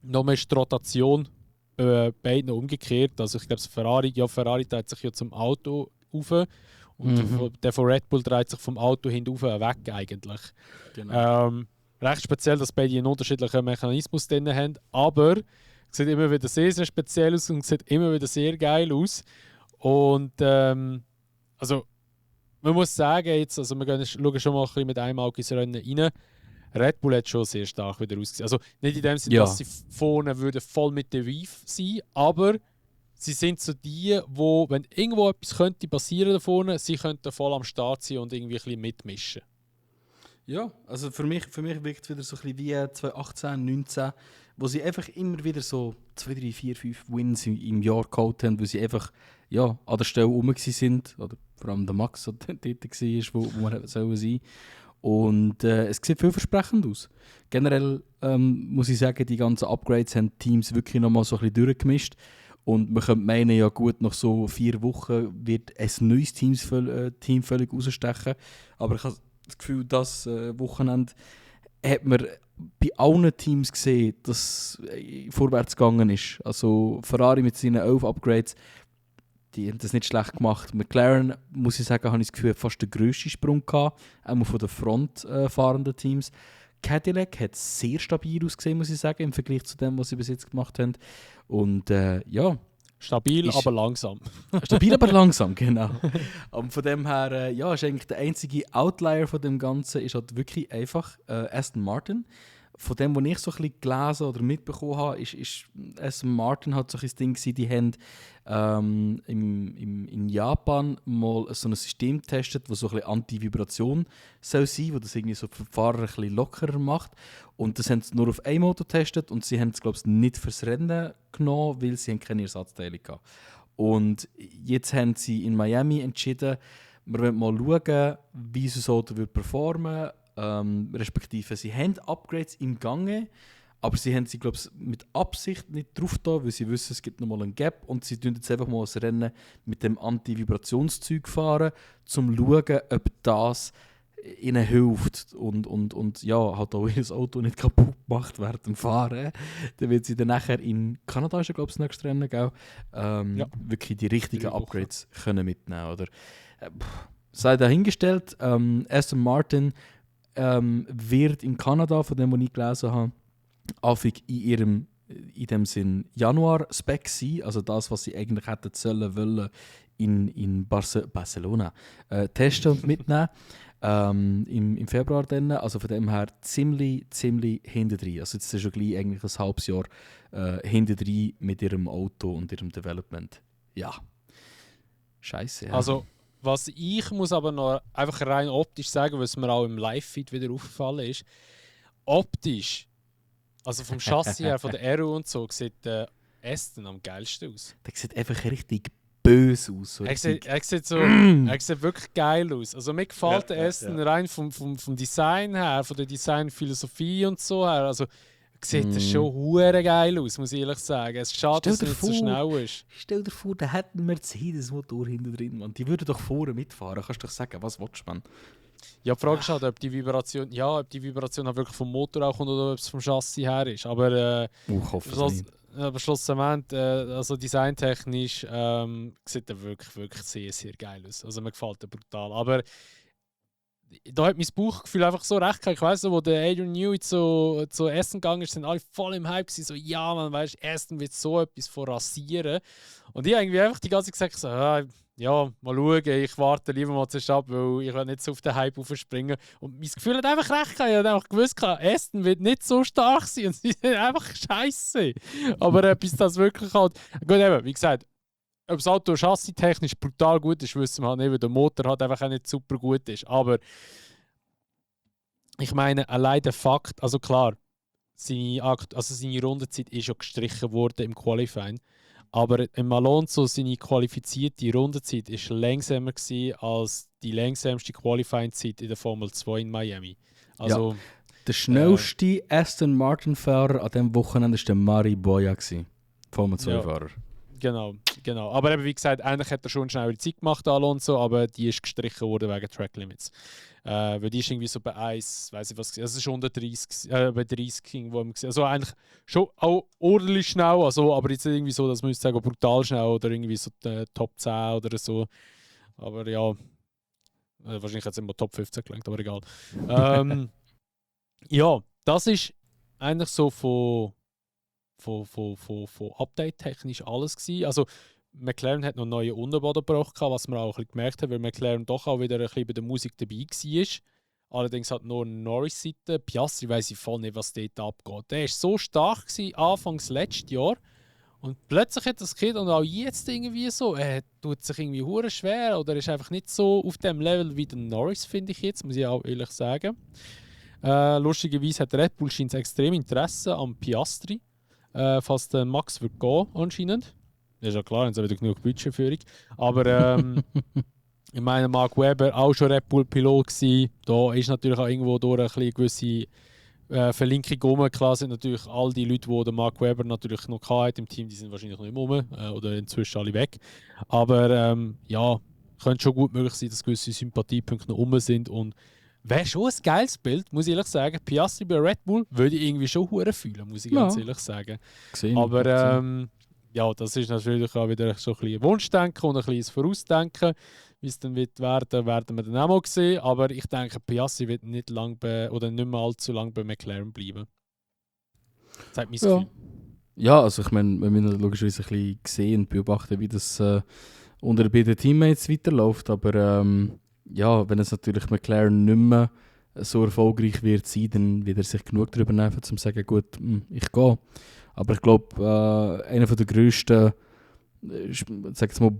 Nochmal ist die Rotation beiden umgekehrt. Also ich glaube, Ferrari dreht sich ja zum Auto rauf und der von Red Bull dreht sich vom Auto hinten weg eigentlich. Genau. Recht speziell, dass beide einen unterschiedlichen Mechanismus drin haben, aber es sieht immer wieder sehr, sehr speziell aus und sieht immer wieder sehr geil aus. Und also man muss sagen, jetzt, also schauen schon mal ein bisschen mit einem Auge ins Rennen rein. Red Bull hat schon sehr stark wieder ausgesehen. Also nicht in dem Sinne, dass sie vorne würden voll mit der Reef sein, aber sie sind so die, wo, wenn irgendwo etwas könnte passieren da vorne, sie könnten voll am Start sein und irgendwie ein bisschen mitmischen. Ja, also für mich wirkt es wieder so ein bisschen wie 2018, 19, wo sie einfach immer wieder so 2, 3, 4, 5 Wins im Jahr geholt haben, wo sie einfach an der Stelle rum sind, oder vor allem der Max, der dort war, wo man hätte sein sollen. Und es sieht vielversprechend aus. Generell muss ich sagen, die ganzen Upgrades haben Teams wirklich nochmal so ein bisschen durchgemischt. Und man könnte meinen, ja gut, nach so 4 Wochen wird ein neues Team völlig rausstechen. Aber ich habe das Gefühl, das Wochenende hat man bei allen Teams gesehen, dass vorwärts gegangen ist. Also Ferrari mit seinen 11 Upgrades, die haben das nicht schlecht gemacht. McLaren, muss ich sagen, habe ich das Gefühl, fast den grössten Sprung gehabt, auch von den frontfahrenden Teams. Cadillac hat sehr stabil ausgesehen, muss ich sagen, im Vergleich zu dem, was sie bis jetzt gemacht haben. Und Stabil, aber langsam. Stabil, aber langsam, genau. Und von dem her, ist eigentlich der einzige Outlier von dem Ganzen ist halt wirklich einfach Aston Martin. Von dem, was ich so ein bisschen gelesen oder mitbekommen habe, ist Aston Martin hat so ein Ding gewesen, die haben in Japan mal so ein System getestet, das so ein bisschen Anti-Vibration soll sein, das das irgendwie so für die Fahrer ein bisschen lockerer macht. Und das haben sie nur auf einem Auto getestet und sie haben es, glaube ich, nicht fürs Rennen genommen, weil sie keine Ersatzteile hatten. Und jetzt haben sie in Miami entschieden, wir wollen mal schauen, wie so ein Auto performen wird. Respektive, sie haben Upgrades im Gange, aber sie haben sie, glaube ich, mit Absicht nicht drauf da, weil sie wissen, es gibt nochmal einen Gap und sie tun jetzt einfach mal das Rennen mit dem Anti-Vibrationszeug fahren, um zu schauen, ob das ihnen hilft und hat auch ihr Auto nicht kaputt gemacht während dem Fahren. Dann wird sie dann nachher in Kanada, ist glaube ich, das nächste Rennen, gell? Wirklich die richtigen Upgrades können mitnehmen, oder? Sei dahingestellt, Aston Martin wird in Kanada, von dem, was ich gelesen habe, häufig in dem Sinn Januar-Spec sein, also das, was sie eigentlich hätten wollen in Barcelona testen und mitnehmen. Im Februar dann, also von dem her ziemlich hintendrein. Also jetzt ist schon gleich eigentlich ein halbes Jahr hintendrein mit ihrem Auto und ihrem Development. Ja. Scheiße. Ja. Also, was ich muss aber noch einfach rein optisch sagen, was mir auch im Live-Feed wieder aufgefallen ist, optisch, also vom Chassis her, von der Aero und so, sieht der Aston am geilsten aus. Der sieht einfach richtig böse aus. So er sieht wirklich geil aus. Also mir gefällt der Aston rein vom Design her, von der Designphilosophie und so her. Also sieht das schon hure geil aus, muss ich ehrlich sagen. Es ist schade, dass es nicht so schnell ist. Stell dir vor, da hätten wir Mercedes-Motor hinten drin, man. Die würden doch vorne mitfahren. Kannst du doch sagen, was willst du, man? Ja, die Frage ist halt, ob die Vibration halt wirklich vom Motor auch kommt oder ob es vom Chassis her ist. Aber ich hoffe es nicht. Aber schlussendlich, also designtechnisch sieht er wirklich sehr, sehr geil aus. Also mir gefällt er brutal. Aber da hat mein Bauchgefühl einfach so recht gehabt. Ich weiss noch, wo der Adrian Newey zu Aston gegangen ist, sind alle voll im Hype gewesen, so ja, man weißt, Aston wird so etwas von rasieren. Und ich habe irgendwie einfach die ganze Zeit gesagt, so, ja, mal schauen, ich warte lieber mal zuerst ab, weil ich will nicht so auf den Hype aufspringen. Und mein Gefühl hat einfach recht gehabt. Ich habe einfach gewusst, Aston wird nicht so stark sein und sie sind einfach scheiße. Aber bis das wirklich halt. Gut, eben, wie gesagt, ob das Auto chassistechnisch brutal gut ist, wissen wir halt nicht, weil der Motor halt einfach auch nicht super gut ist. Aber ich meine, allein der Fakt, also klar, seine Rundenzeit ist ja gestrichen worden im Qualifying. Aber im Alonso seine qualifizierte Rundenzeit war langsamer gewesen als die langsamste Qualifying-Zeit in der Formel 2 in Miami. Also, der schnellste Aston Martin-Fahrer an diesem Wochenende war der Mari Boya, Formel 2-Fahrer. Genau. Aber eben, wie gesagt, eigentlich hat er schon schnell Zeit gemacht, Alonso, aber die ist gestrichen worden wegen Track Limits. Weil die ist irgendwie so bei 1, weiß ich was, also es ist unter 30, bei 30 wo man also eigentlich schon auch ordentlich schnell, also, aber jetzt irgendwie so, dass man sagen, brutal schnell oder irgendwie so Top 10 oder so. Aber ja, wahrscheinlich hat es immer Top 15 gelangt, aber egal. Ja, das ist eigentlich so von Update-technisch alles gewesen. Also McLaren hat noch neue Unterboden gebraucht, was wir auch ein bisschen gemerkt haben, weil McLaren doch auch wieder ein bisschen bei der Musik dabei war. Allerdings hat nur Norris-Seite. Piastri weiss ich voll nicht, was dort abgeht. Der war so stark gewesen, Anfangs letztes Jahr. Und plötzlich hat das Kind und auch jetzt irgendwie so, er tut sich irgendwie hure schwer oder ist einfach nicht so auf dem Level wie der Norris, finde ich jetzt, muss ich auch ehrlich sagen. Lustigerweise hat Red Bull scheint extrem Interesse am Piastri. Falls der Max wird gehen, anscheinend. Das ist ja klar, jetzt haben wir genug Budgetführung. Aber ich meine, Mark Webber auch schon Red Bull-Pilot gewesen. Da ist natürlich auch irgendwo durch eine gewisse Verlinkung rum. Klar sind natürlich all die Leute, die den Mark Webber natürlich noch hatte im Team, die sind wahrscheinlich noch nicht rum oder inzwischen alle weg. Aber ja, könnte schon gut möglich sein, dass gewisse Sympathiepunkte noch rum sind. Und wäre schon ein geiles Bild, muss ich ehrlich sagen. Piastri bei Red Bull würde ich irgendwie schon hure fühlen, muss ich ganz ehrlich sagen. Aber ja, das ist natürlich auch wieder so ein bisschen Wunschdenken und ein kleines Vorausdenken. Wie es dann wird werden wir dann auch mal sehen. Aber ich denke, Piastri wird nicht mehr allzu lange bei McLaren bleiben. Das hat mein Gefühl. Ja, also ich meine, wir müssen logischerweise ein bisschen sehen und beobachten, wie das unter beiden Teammates weiterläuft. Aber ja, wenn es natürlich McLaren nicht mehr so erfolgreich wird sein, dann wird er sich genug darüber nehmen, um zu sagen, gut, ich gehe. Aber ich glaube, einer der grössten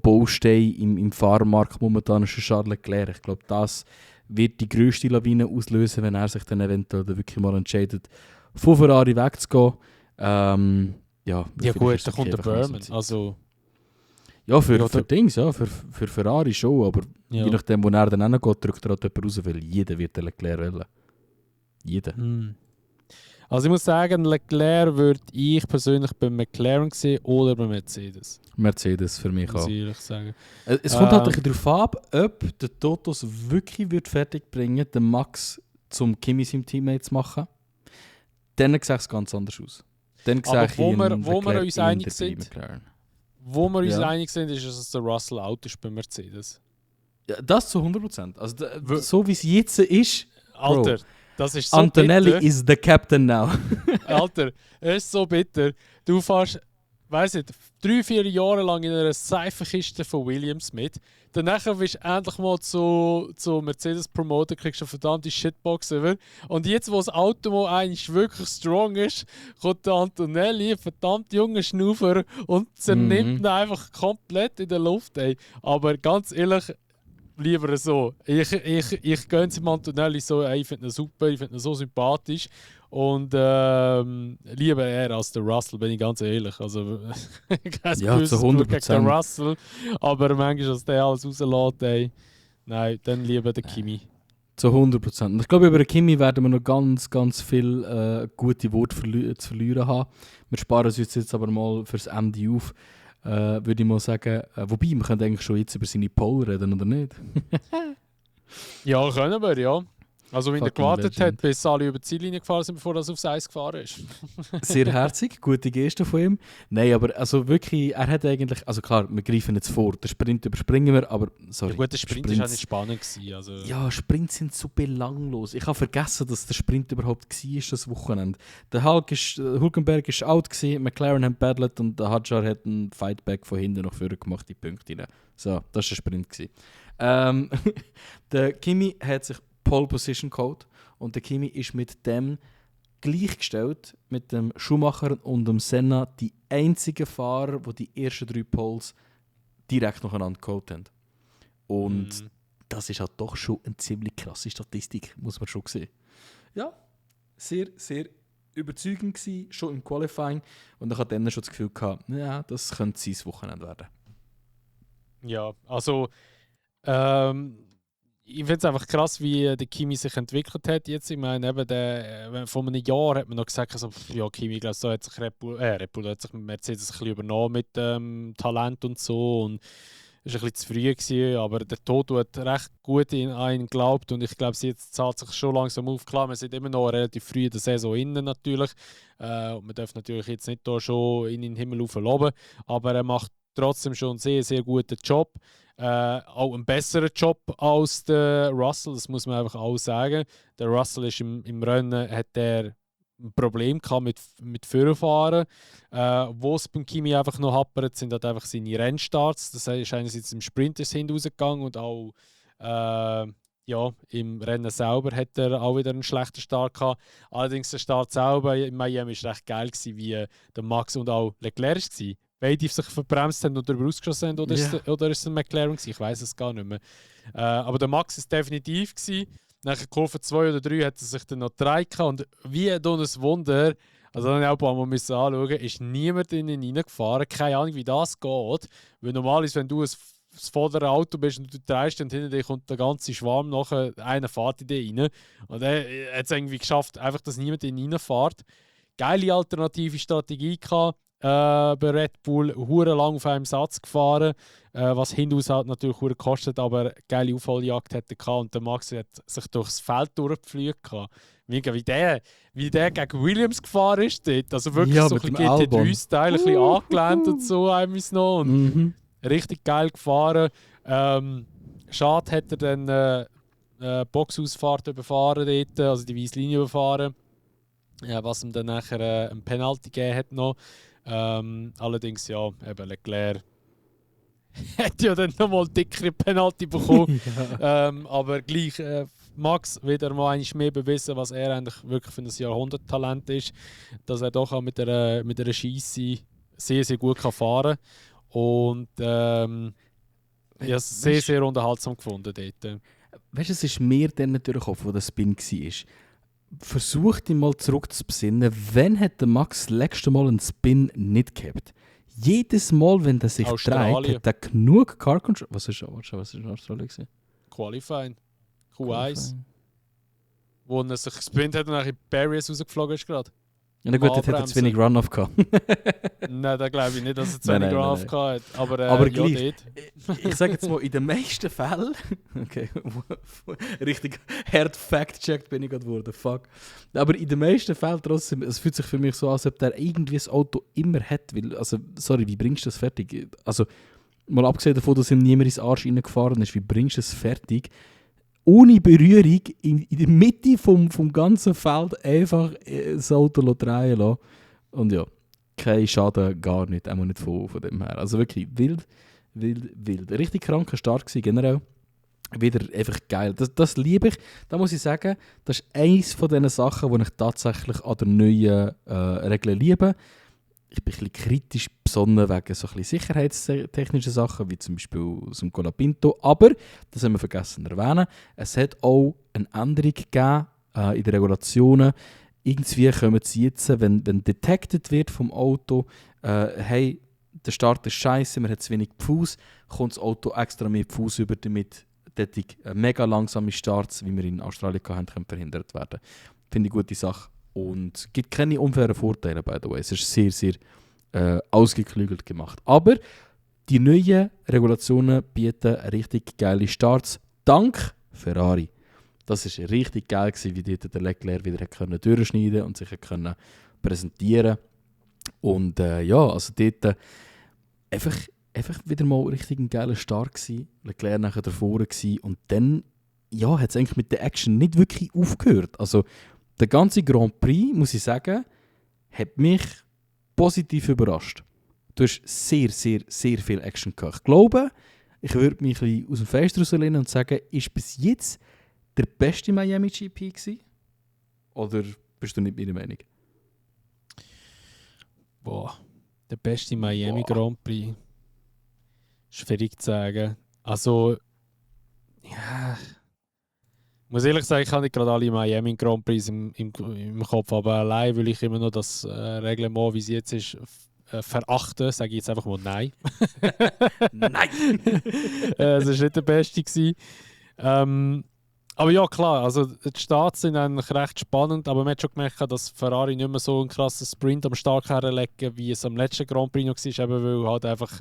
Bausteine im Fahrermarkt momentan ist Charles Leclerc. Ich glaube, das wird die grösste Lawine auslösen, wenn er sich dann eventuell wirklich mal entscheidet, von Ferrari wegzugehen. Ja gut, da kommt der Berman. Also, ja, für Dings, ja, für Ferrari schon, aber je nachdem, wo er dann hingeht, drückt er halt jemand raus, weil jeder wird den Leclerc wählen. Jeder. Also ich muss sagen, Leclerc würde ich persönlich bei McLaren sehen oder bei Mercedes. Mercedes für mich auch. Ehrlich sagen. Es kommt halt ein bisschen darauf ab, ob der Totos wirklich wird fertig bringen, den Max zum Kimi seinem Teammate zu machen. Dann sieht es ganz anders aus. Dann aber wo wir uns einig sind, ist, dass der Russell out ist bei Mercedes. Ja, das zu 100%. Also so wie es jetzt ist, Alter, das ist so Antonelli bitter. is the captain now. Alter, es ist so bitter. Du fährst, weiss nicht, 3-4 Jahre lang in einer Seifenkiste von Williams mit. Danach bist du endlich mal zu Mercedes promoten, kriegst du eine verdammte Shitbox über. Und jetzt, wo das Auto mal eigentlich wirklich strong ist, kommt der Antonelli, ein verdammt junger Schnaufer, und zernimmt ihn einfach komplett in der Luft. Ey. Aber ganz ehrlich, lieber so. Ich gönne es Antonelli so, ey, ich finde ihn super, ich finde ihn so sympathisch. Und lieber er als der Russell, bin ich ganz ehrlich. Also, ja, zu 100%. Gegen den Russell, aber manchmal, dass der alles rauslässt, ey. Nein, dann lieber der Kimi. Zu 100%. Und ich glaube, über den Kimi werden wir noch ganz, ganz viel gute Worte zu verlieren haben. Wir sparen uns jetzt aber mal fürs Ende auf. Würde ich mal sagen, wobei, wir können eigentlich schon jetzt über seine Pole reden, oder nicht? Ja, können wir, ja. Also wenn er gewartet hat, bis alle über die Ziellinie gefahren sind, bevor er aufs Eis gefahren ist. Sehr herzig, gute Geste von ihm. Nein, aber also wirklich, er hat eigentlich, also klar, wir greifen jetzt vor, den Sprint überspringen wir, aber sorry. Ja gut, der Sprint war auch nicht spannend gewesen, also. Ja, Sprints sind so belanglos. Ich habe vergessen, dass der Sprint überhaupt war, das Wochenende. Der Hülkenberg war out gewesen, McLaren hat battlet und der Hadjar hat einen Fightback von hinten nach vorne gemacht, die Punkte rein. So, das war der Sprint gewesen. Der Kimi hat sich Pole Position Code und der Kimi ist mit dem gleichgestellt mit dem Schumacher und dem Senna die einzigen Fahrer, die die ersten 3 Poles direkt nacheinander geholt haben. Und das ist halt doch schon eine ziemlich krasse Statistik, muss man schon sehen. Ja, sehr, sehr überzeugend gewesen, schon im Qualifying. Und ich hatte dann schon das Gefühl gehabt, ja, das könnte sein Wochenende werden. Ja, also ich finde es einfach krass, wie der Kimi sich entwickelt hat jetzt. Ich meine, eben vor einem Jahr hat man noch gesagt, also, ja, Kimi, glaub, so hat sich Red Bull hat sich Mercedes ein bisschen übernommen mit Talent und so. Und es war ein bisschen zu früh gewesen, aber der Toto hat recht gut an ihn geglaubt und ich glaube, jetzt zahlt sich schon langsam auf. Klar, wir sind immer noch relativ früh in der Saison innen natürlich. Und man darf natürlich jetzt nicht da schon in den Himmel loben, aber er macht trotzdem schon einen sehr, sehr guten Job. Auch einen besseren Job als der Russell, das muss man einfach auch sagen. Der Russell ist im Rennen, hat der ein Problem gehabt mit Führerfahren. Wo es beim Kimi einfach noch happert, sind halt einfach seine Rennstarts. Das ist einerseits im Sprint rausgegangen und auch ja, im Rennen selber hat er auch wieder einen schlechten Start gehabt. Allerdings der Start selber in Miami war recht geil gewesen, wie der Max und auch Leclerc war. Beide sich verbremst haben oder darüber ausgeschossen haben, oder ist es ein McLaren gewesen? Ich weiß es gar nicht mehr. Aber der Max ist definitiv gewesen. Nach Kurve 2 oder 3 hat er sich dann noch 3 gehabt. Und wie ein Wunder, also dann auch ein paar Mal müssen anschauen, ist niemand in ihn reingefahren. Keine Ahnung, wie das geht. Weil normalerweise, wenn du das vordere Auto bist und du dreist und hinter dir kommt der ganze Schwarm nachher, einer fährt in dich rein. Und er hat es irgendwie geschafft, einfach, dass niemand in ihn reinfährt. Geile alternative Strategie gehabt. Bei Red Bull hure lang auf einem Satz gefahren, was hinaus halt natürlich hure gekostet, aber eine geile Aufholjagd hatte er und der Max hat sich durchs Feld durchgepflügt. Mega, wie der gegen Williams gefahren ist dort. Also wirklich Ja, so ein mit bisschen dem GT3-Style, ein bisschen angelehnt und so einmal noch. Und richtig geil gefahren. Schade hat er dann Boxausfahrt überfahren dort, also die weiße Linie überfahren. Was ihm dann nachher ein Penalty gegeben hat noch. Allerdings, ja, eben Leclerc hat ja dann nochmal dickere Penalty bekommen. Aber gleich, Max wieder mal einmal mehr bewiesen, was er eigentlich wirklich für ein Jahrhunderttalent ist. Dass er doch auch mit einer Scheisse sehr, sehr gut kann fahren kann. Und ich habe es sehr, sehr unterhaltsam gefunden dort. Weißt du, es ist mir dann natürlich auch, wo der Spin war. Versuch dich mal zurück zu besinnen, wann hat der Max das letzte Mal einen Spin nicht gehabt? Jedes Mal, wenn er sich dreht, hat er genug Car Control. Was ist in Australien gewesen? Qualifying. Q1. Wo er sich gespinnt hat und nach in Barriers rausgeflogen ist gerade. Ja, gut, dort hat er zu wenig Runoff gehabt. Nein, da glaube ich nicht, dass er zu wenig Runoff gehabt hat. Aber gleich, ich sage jetzt mal, in den meisten Fällen, okay, richtig hart fact-checked bin ich gerade geworden, fuck. Aber in den meisten Fällen trotzdem, es fühlt sich für mich so an, als ob der irgendwie das Auto immer hat. Weil, also, sorry, wie bringst du das fertig? Also, mal abgesehen davon, dass ihm niemand ins Arsch reingefahren ist, wie bringst du es fertig? Ohne Berührung in der Mitte vom ganzen Feld einfach das Auto drehen lassen. Und ja, kein Schaden, gar nicht, auch nicht von dem her. Also wirklich wild. Richtig kranker Start gewesen, generell. Wieder einfach geil. Das liebe ich. Da muss ich sagen, das ist eines von diesen Sachen, die ich tatsächlich an der neuen Regeln liebe. Ich bin ein bisschen kritisch besonnen wegen so ein bisschen sicherheitstechnischen Sachen, wie zum Beispiel aus dem Colapinto. Aber, das haben wir vergessen zu erwähnen, es hat auch eine Änderung gegeben in den Regulationen. Irgendwie kommen sie jetzt, wenn detected wird vom Auto, hey, der Start ist scheiße, man hat zu wenig Fuß, kommt das Auto extra mehr Fuß über, damit mega langsame Starts, wie wir in Australien hatten, können verhindert werden. Finde ich eine gute Sache. Und es gibt keine unfairen Vorteile, by the way. Es ist sehr, sehr ausgeklügelt gemacht. Aber die neuen Regulationen bieten richtig geile Starts. Dank Ferrari. Das war richtig geil, wie dort der Leclerc wieder durchschneiden und sich präsentieren. Und ja, also dort einfach wieder mal richtig ein geiler Start gewesen. Leclerc nachher davor gewesen. Und dann ja, hat es eigentlich mit der Action nicht wirklich aufgehört. Also der ganze Grand Prix, muss ich sagen, hat mich positiv überrascht. Du hast sehr, sehr, sehr viel Action gehabt. Ich glaube, ich würde mich ein bisschen aus dem Fenster rauslehnen und sagen, ist bis jetzt der beste Miami GP gewesen? Oder bist du nicht meiner Meinung? Boah, der beste Miami Grand Prix. Schwierig zu sagen. Also, ja. Ich muss ehrlich sagen, ich habe nicht gerade alle Miami Grand Prix im Kopf, aber allein will ich immer noch das Reglement, wie es jetzt ist, verachten, sage ich jetzt einfach mal nein. Nein! Es war nicht der Beste gewesen. Aber ja, klar, also die Starts sind eigentlich recht spannend, aber man hat schon gemerkt, dass Ferrari nicht mehr so einen krassen Sprint am Start herlegen, wie es am letzten Grand Prix noch war, eben weil halt einfach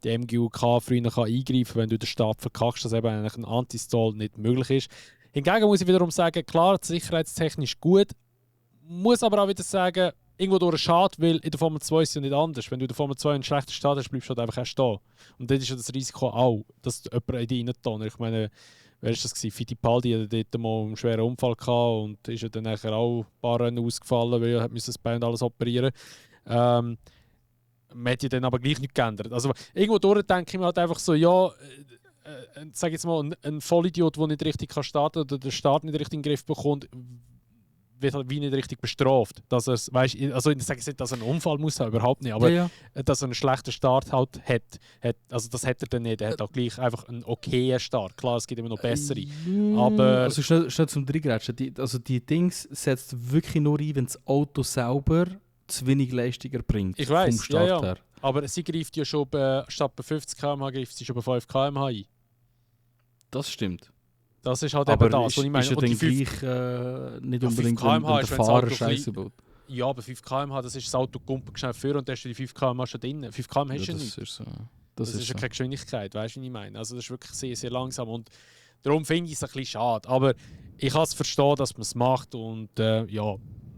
die MGUK früher eingreifen kann, wenn du den Start verkackst, dass eben eigentlich ein Anti-Stall nicht möglich ist. Hingegen muss ich wiederum sagen, klar, sicherheitstechnisch gut, muss aber auch wieder sagen, irgendwo durch schade, weil in der Formel 2 ist es ja nicht anders. Wenn du in der Formel 2 einen schlechten Start hast, bleibst du halt einfach erst stehen. Und dann ist ja das Risiko auch, dass jemand in dich reintun. Ich meine, wer war das? Fittipaldi hatte dort mal einen schweren Unfall gehabt und ist ja dann nachher auch ein paar Rennen ausgefallen, weil er das Bein und alles operieren musste. Man hat ja dann aber gleich nichts geändert. Also irgendwo durch denke ich mir halt einfach so, ja, sag jetzt mal, ein Vollidiot, der nicht richtig starten kann oder den Start nicht richtig in den Griff bekommt, wird halt wie nicht richtig bestraft. Dass er, weißt, also ich sage jetzt nicht, dass er einen Unfall muss haben, überhaupt nicht, aber Ja. dass er einen schlechten Start halt hat. Also das hat er dann nicht. Er hat auch gleich einfach einen okayen Start. Klar, es gibt immer noch bessere. Aber Also schnell zum Dreigrätschen. Die Dings setzt wirklich nur ein, wenn das Auto selber zu wenig Leistung erbringt. ich weiss, vom Start ja. her. Aber sie greift ja schon statt bei 50 km/h greift sie schon bei 5 km/h ein. Das stimmt. Das ist halt Aber eben das, was ich meine. ist ja Und dann die 5 gleich nicht Ja, 5 unbedingt, km/h wenn ist, der wenn das Fahrer Auto Scheiße baut. Ja, aber 5 km/h, das ist das Auto kumpelt schnell vor und dann hast du die 5 km/h schon drin. 5 km/h hast du ja nicht. Ist so. Das ist ja keine Geschwindigkeit, weißt du, was ich meine? Also das ist wirklich sehr, sehr langsam und darum finde ich es ein bisschen schade. Aber ich kann es verstehen, dass man es macht und ja,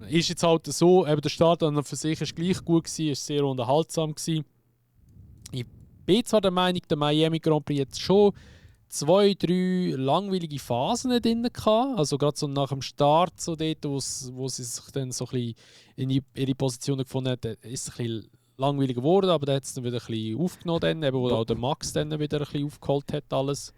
ist jetzt halt so, eben der Start an und für sich ist gleich gut gewesen, ist sehr unterhaltsam gewesen. Ich bin zwar der Meinung, der Miami Grand Prix jetzt schon 2, 3 langweilige Phasen drin gehabt. Also gerade so nach dem Start, so dort, wo sie sich dann so ein bisschen in ihre Position gefunden hat, ist es ein bisschen langweilig geworden, aber dann hat es dann wieder ein bisschen aufgenommen, dann, eben, wo auch der Max dann wieder ein bisschen aufgeholt hat alles.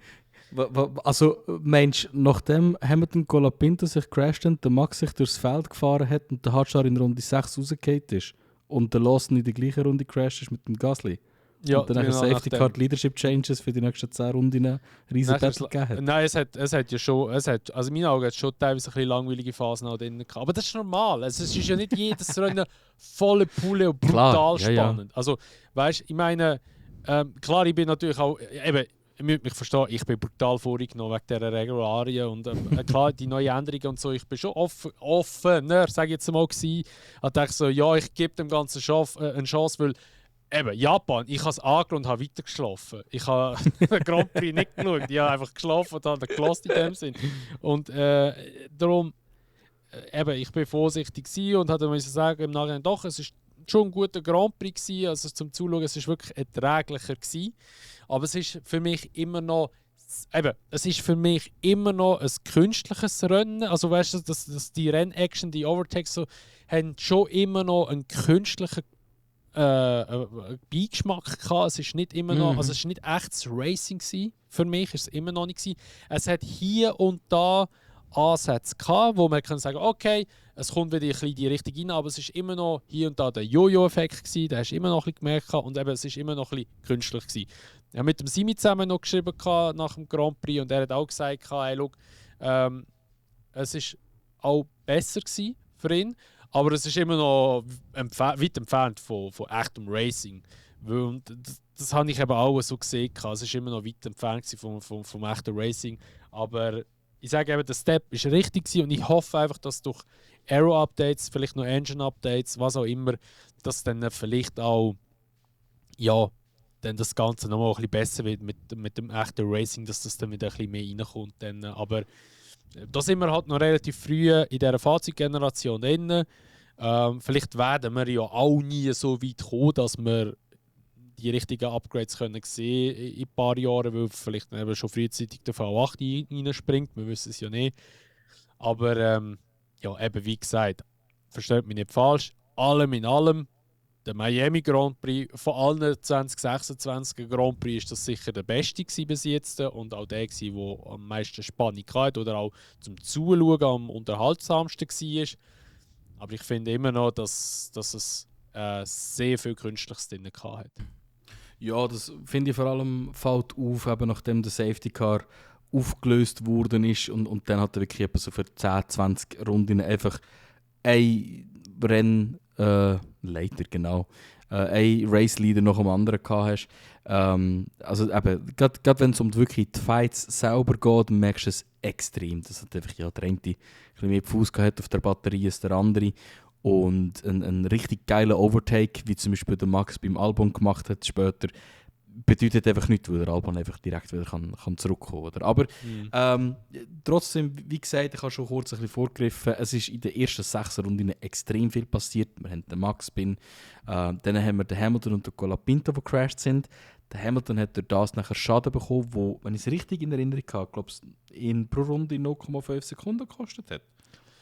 Also, Mensch, nachdem Hamilton Colapinto sich crasht und der Max sich durchs Feld gefahren hat und der Hatschar in Runde 6 rausgefallen ist und der Lawson in der gleichen Runde crasht ist mit dem Gasly. Ja, und dann genau Safety Card Leadership Changes für die nächsten 10 Runden einen riesen Battle gegeben hat. Nein, es hat ja schon, also in meinen Augen hat es schon teilweise ein bisschen langweilige Phasen auch drin gehabt. Aber das ist normal. Es ist ja nicht jedes Rennen volle Pulle und brutal spannend. Ja. Also, weißt du, ich meine, klar, ich bin natürlich auch, eben, ihr müsst mich verstehen, ich bin brutal vorgenommen wegen dieser Regularien und klar, die neuen Änderungen und so, ich bin schon offener, sage ich jetzt mal, gewesen. Ich dachte so, ja, ich gebe dem Ganzen eine Chance, weil eben, Japan, ich habe es angeschaut und habe weiter geschlafen. Ich habe den Grand Prix nicht geschaut, ich habe einfach geschlafen und habe gelassen in dem Sinn. Und darum, eben, ich bin vorsichtig und hatte müssen sagen, im Nachhinein doch, es ist schon ein guter Grand Prix gewesen, also zum Zuschauen, es ist wirklich erträglicher gewesen. Aber es ist für mich immer noch, eben, es ist für mich immer noch ein künstliches Rennen. Also weißt du, dass die Rennaction, die Overtakes so, haben schon immer noch einen künstlichen Beigeschmack gehabt. Es ist nicht immer noch, also es ist nicht echtes Racing gewesen. Für mich ist es immer noch nicht gewesen. Es hat hier und da Ansätze gehabt, wo man kann sagen, okay, es kommt wieder ein bisschen in die Richtung rein, aber es ist immer noch hier und da der Jojo-Effekt gewesen, den hast du immer noch ein bisschen gemerkt und eben, es ist immer noch ein bisschen künstlich gewesen. Ich habe mit dem Simi zusammen noch geschrieben nach dem Grand Prix und er hat auch gesagt, hey, look, es ist auch besser gewesen für ihn, aber es ist immer noch weit entfernt von echtem Racing. Und das habe ich eben auch so gesehen. Es ist immer noch weit entfernt vom echten Racing. Aber ich sage eben, der Step war richtig gewesen und ich hoffe einfach, dass durch Aero-Updates, vielleicht noch Engine-Updates, was auch immer, dass dann vielleicht auch ja, dann das Ganze noch mal ein bisschen besser wird mit dem echten Racing, dass das dann wieder ein bisschen mehr reinkommt. Dann, aber da sind wir halt noch relativ früh in dieser Fahrzeuggeneration drin. Vielleicht werden wir ja auch nie so weit kommen, dass wir die richtigen Upgrades können sehen in ein paar Jahren, weil vielleicht eben schon frühzeitig der V8 reinspringt. Wir wissen es ja nicht. Aber ja, eben wie gesagt, versteht mich nicht falsch. Allem in allem, der Miami Grand Prix, von allen 2026 Grand Prix ist das sicher der beste bis jetzt und auch der, der am meisten Spannung hatte oder auch zum Zuschauen am unterhaltsamsten war. Aber ich finde immer noch, dass es sehr viel Künstliches drin hatte. Ja, das finde ich vor allem fällt auf, eben nachdem der Safety Car aufgelöst worden ist und dann hat er wirklich etwa so für 10, 20 Runden einfach ein Leiter, genau, ein Race-Leader nach dem anderen gehabt hast. Also eben, gerade wenn es um wirklich die Fights selber geht, merkst du es extrem. Das hat einfach, ja, der eine ein bisschen mehr Fuß gehabt auf der Batterie als der andere. Und ein richtig geiler Overtake, wie zum Beispiel der Max beim Albon gemacht hat später, bedeutet einfach nichts, weil der Albon einfach direkt wieder kann zurückkommen kann. Aber trotzdem, wie gesagt, ich habe schon kurz ein bisschen vorgegriffen, es ist in den ersten 6 Runden extrem viel passiert. Wir haben den Max bin, dann haben wir den Hamilton und den Colapinto, die gecrashed sind. Der Hamilton hat durch das nachher Schaden bekommen, wo, wenn ich es richtig in Erinnerung habe, glaube ich, pro Runde 0,5 Sekunden gekostet hat.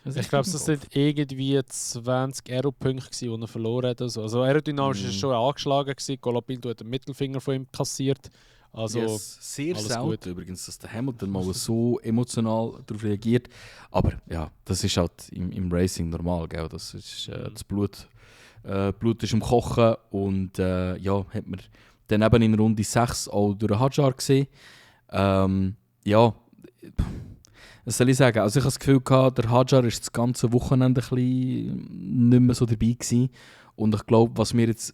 Ich glaube, es sind irgendwie 20 Aero-Punkte, die er verloren hat. Also aerodynamisch war es schon angeschlagen. Colapinto hat den Mittelfinger von ihm kassiert. Also, yes, sehr selten gut. Übrigens, dass der Hamilton mal so emotional darauf reagiert. Aber ja, das ist halt im Racing normal. Gell? Das ist, das Blut ist im Kochen. Und ja, hat man dann eben in Runde 6 auch durch den Hadjar gesehen. Ja, was soll ich sagen? Also ich habe das Gefühl gehabt, der Hadjar ist das ganze Wochenende ein bisschen nicht mehr so dabei gewesen. Und ich glaube, was wir jetzt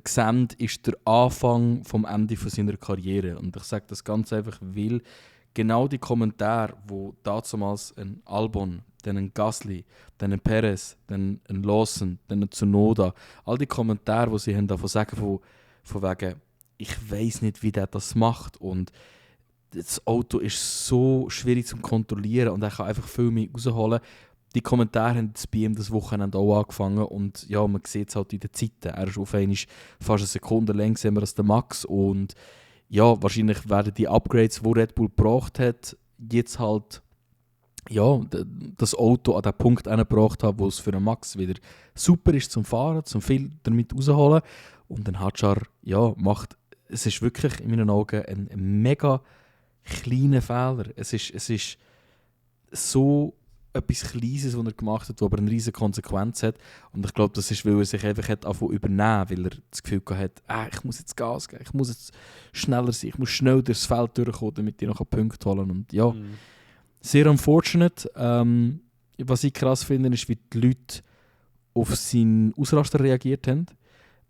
sehen, ist der Anfang vom Ende von seiner Karriere. Und ich sage das ganz einfach, weil genau die Kommentare, wo damals ein Albon, dann ein Gasly, dann ein Perez, dann ein Lawson, dann ein Tsunoda, all die Kommentare, die sie haben davon sagen, von wegen, ich weiß nicht, wie der das macht und das Auto ist so schwierig zu kontrollieren und er kann einfach viel mehr rausholen. Die Kommentare haben jetzt bei ihm das Wochenende auch angefangen und ja, man sieht es halt in den Zeiten. Er ist auf einmal fast eine Sekunde langsamer als der Max und ja, wahrscheinlich werden die Upgrades, die Red Bull gebracht hat, jetzt halt ja, das Auto an den Punkt gebracht haben, wo es für den Max wieder super ist zum Fahren, zum viel damit rausholen. Und dann Hadjar, ja, macht, es ist wirklich in meinen Augen ein mega kleiner Fehler. Es ist so etwas Kleines, was er gemacht hat, das aber eine riesige Konsequenz hat. Und ich glaube, das ist, weil er sich einfach übernehmen, weil er das Gefühl hat, ich muss jetzt Gas geben, ich muss jetzt schneller sein, ich muss schnell durchs Feld durchkommen, damit ich noch einen Punkt holen kann. Und ja, sehr unfortunate. Was ich krass finde, ist, wie die Leute auf seinen Ausraster reagiert haben.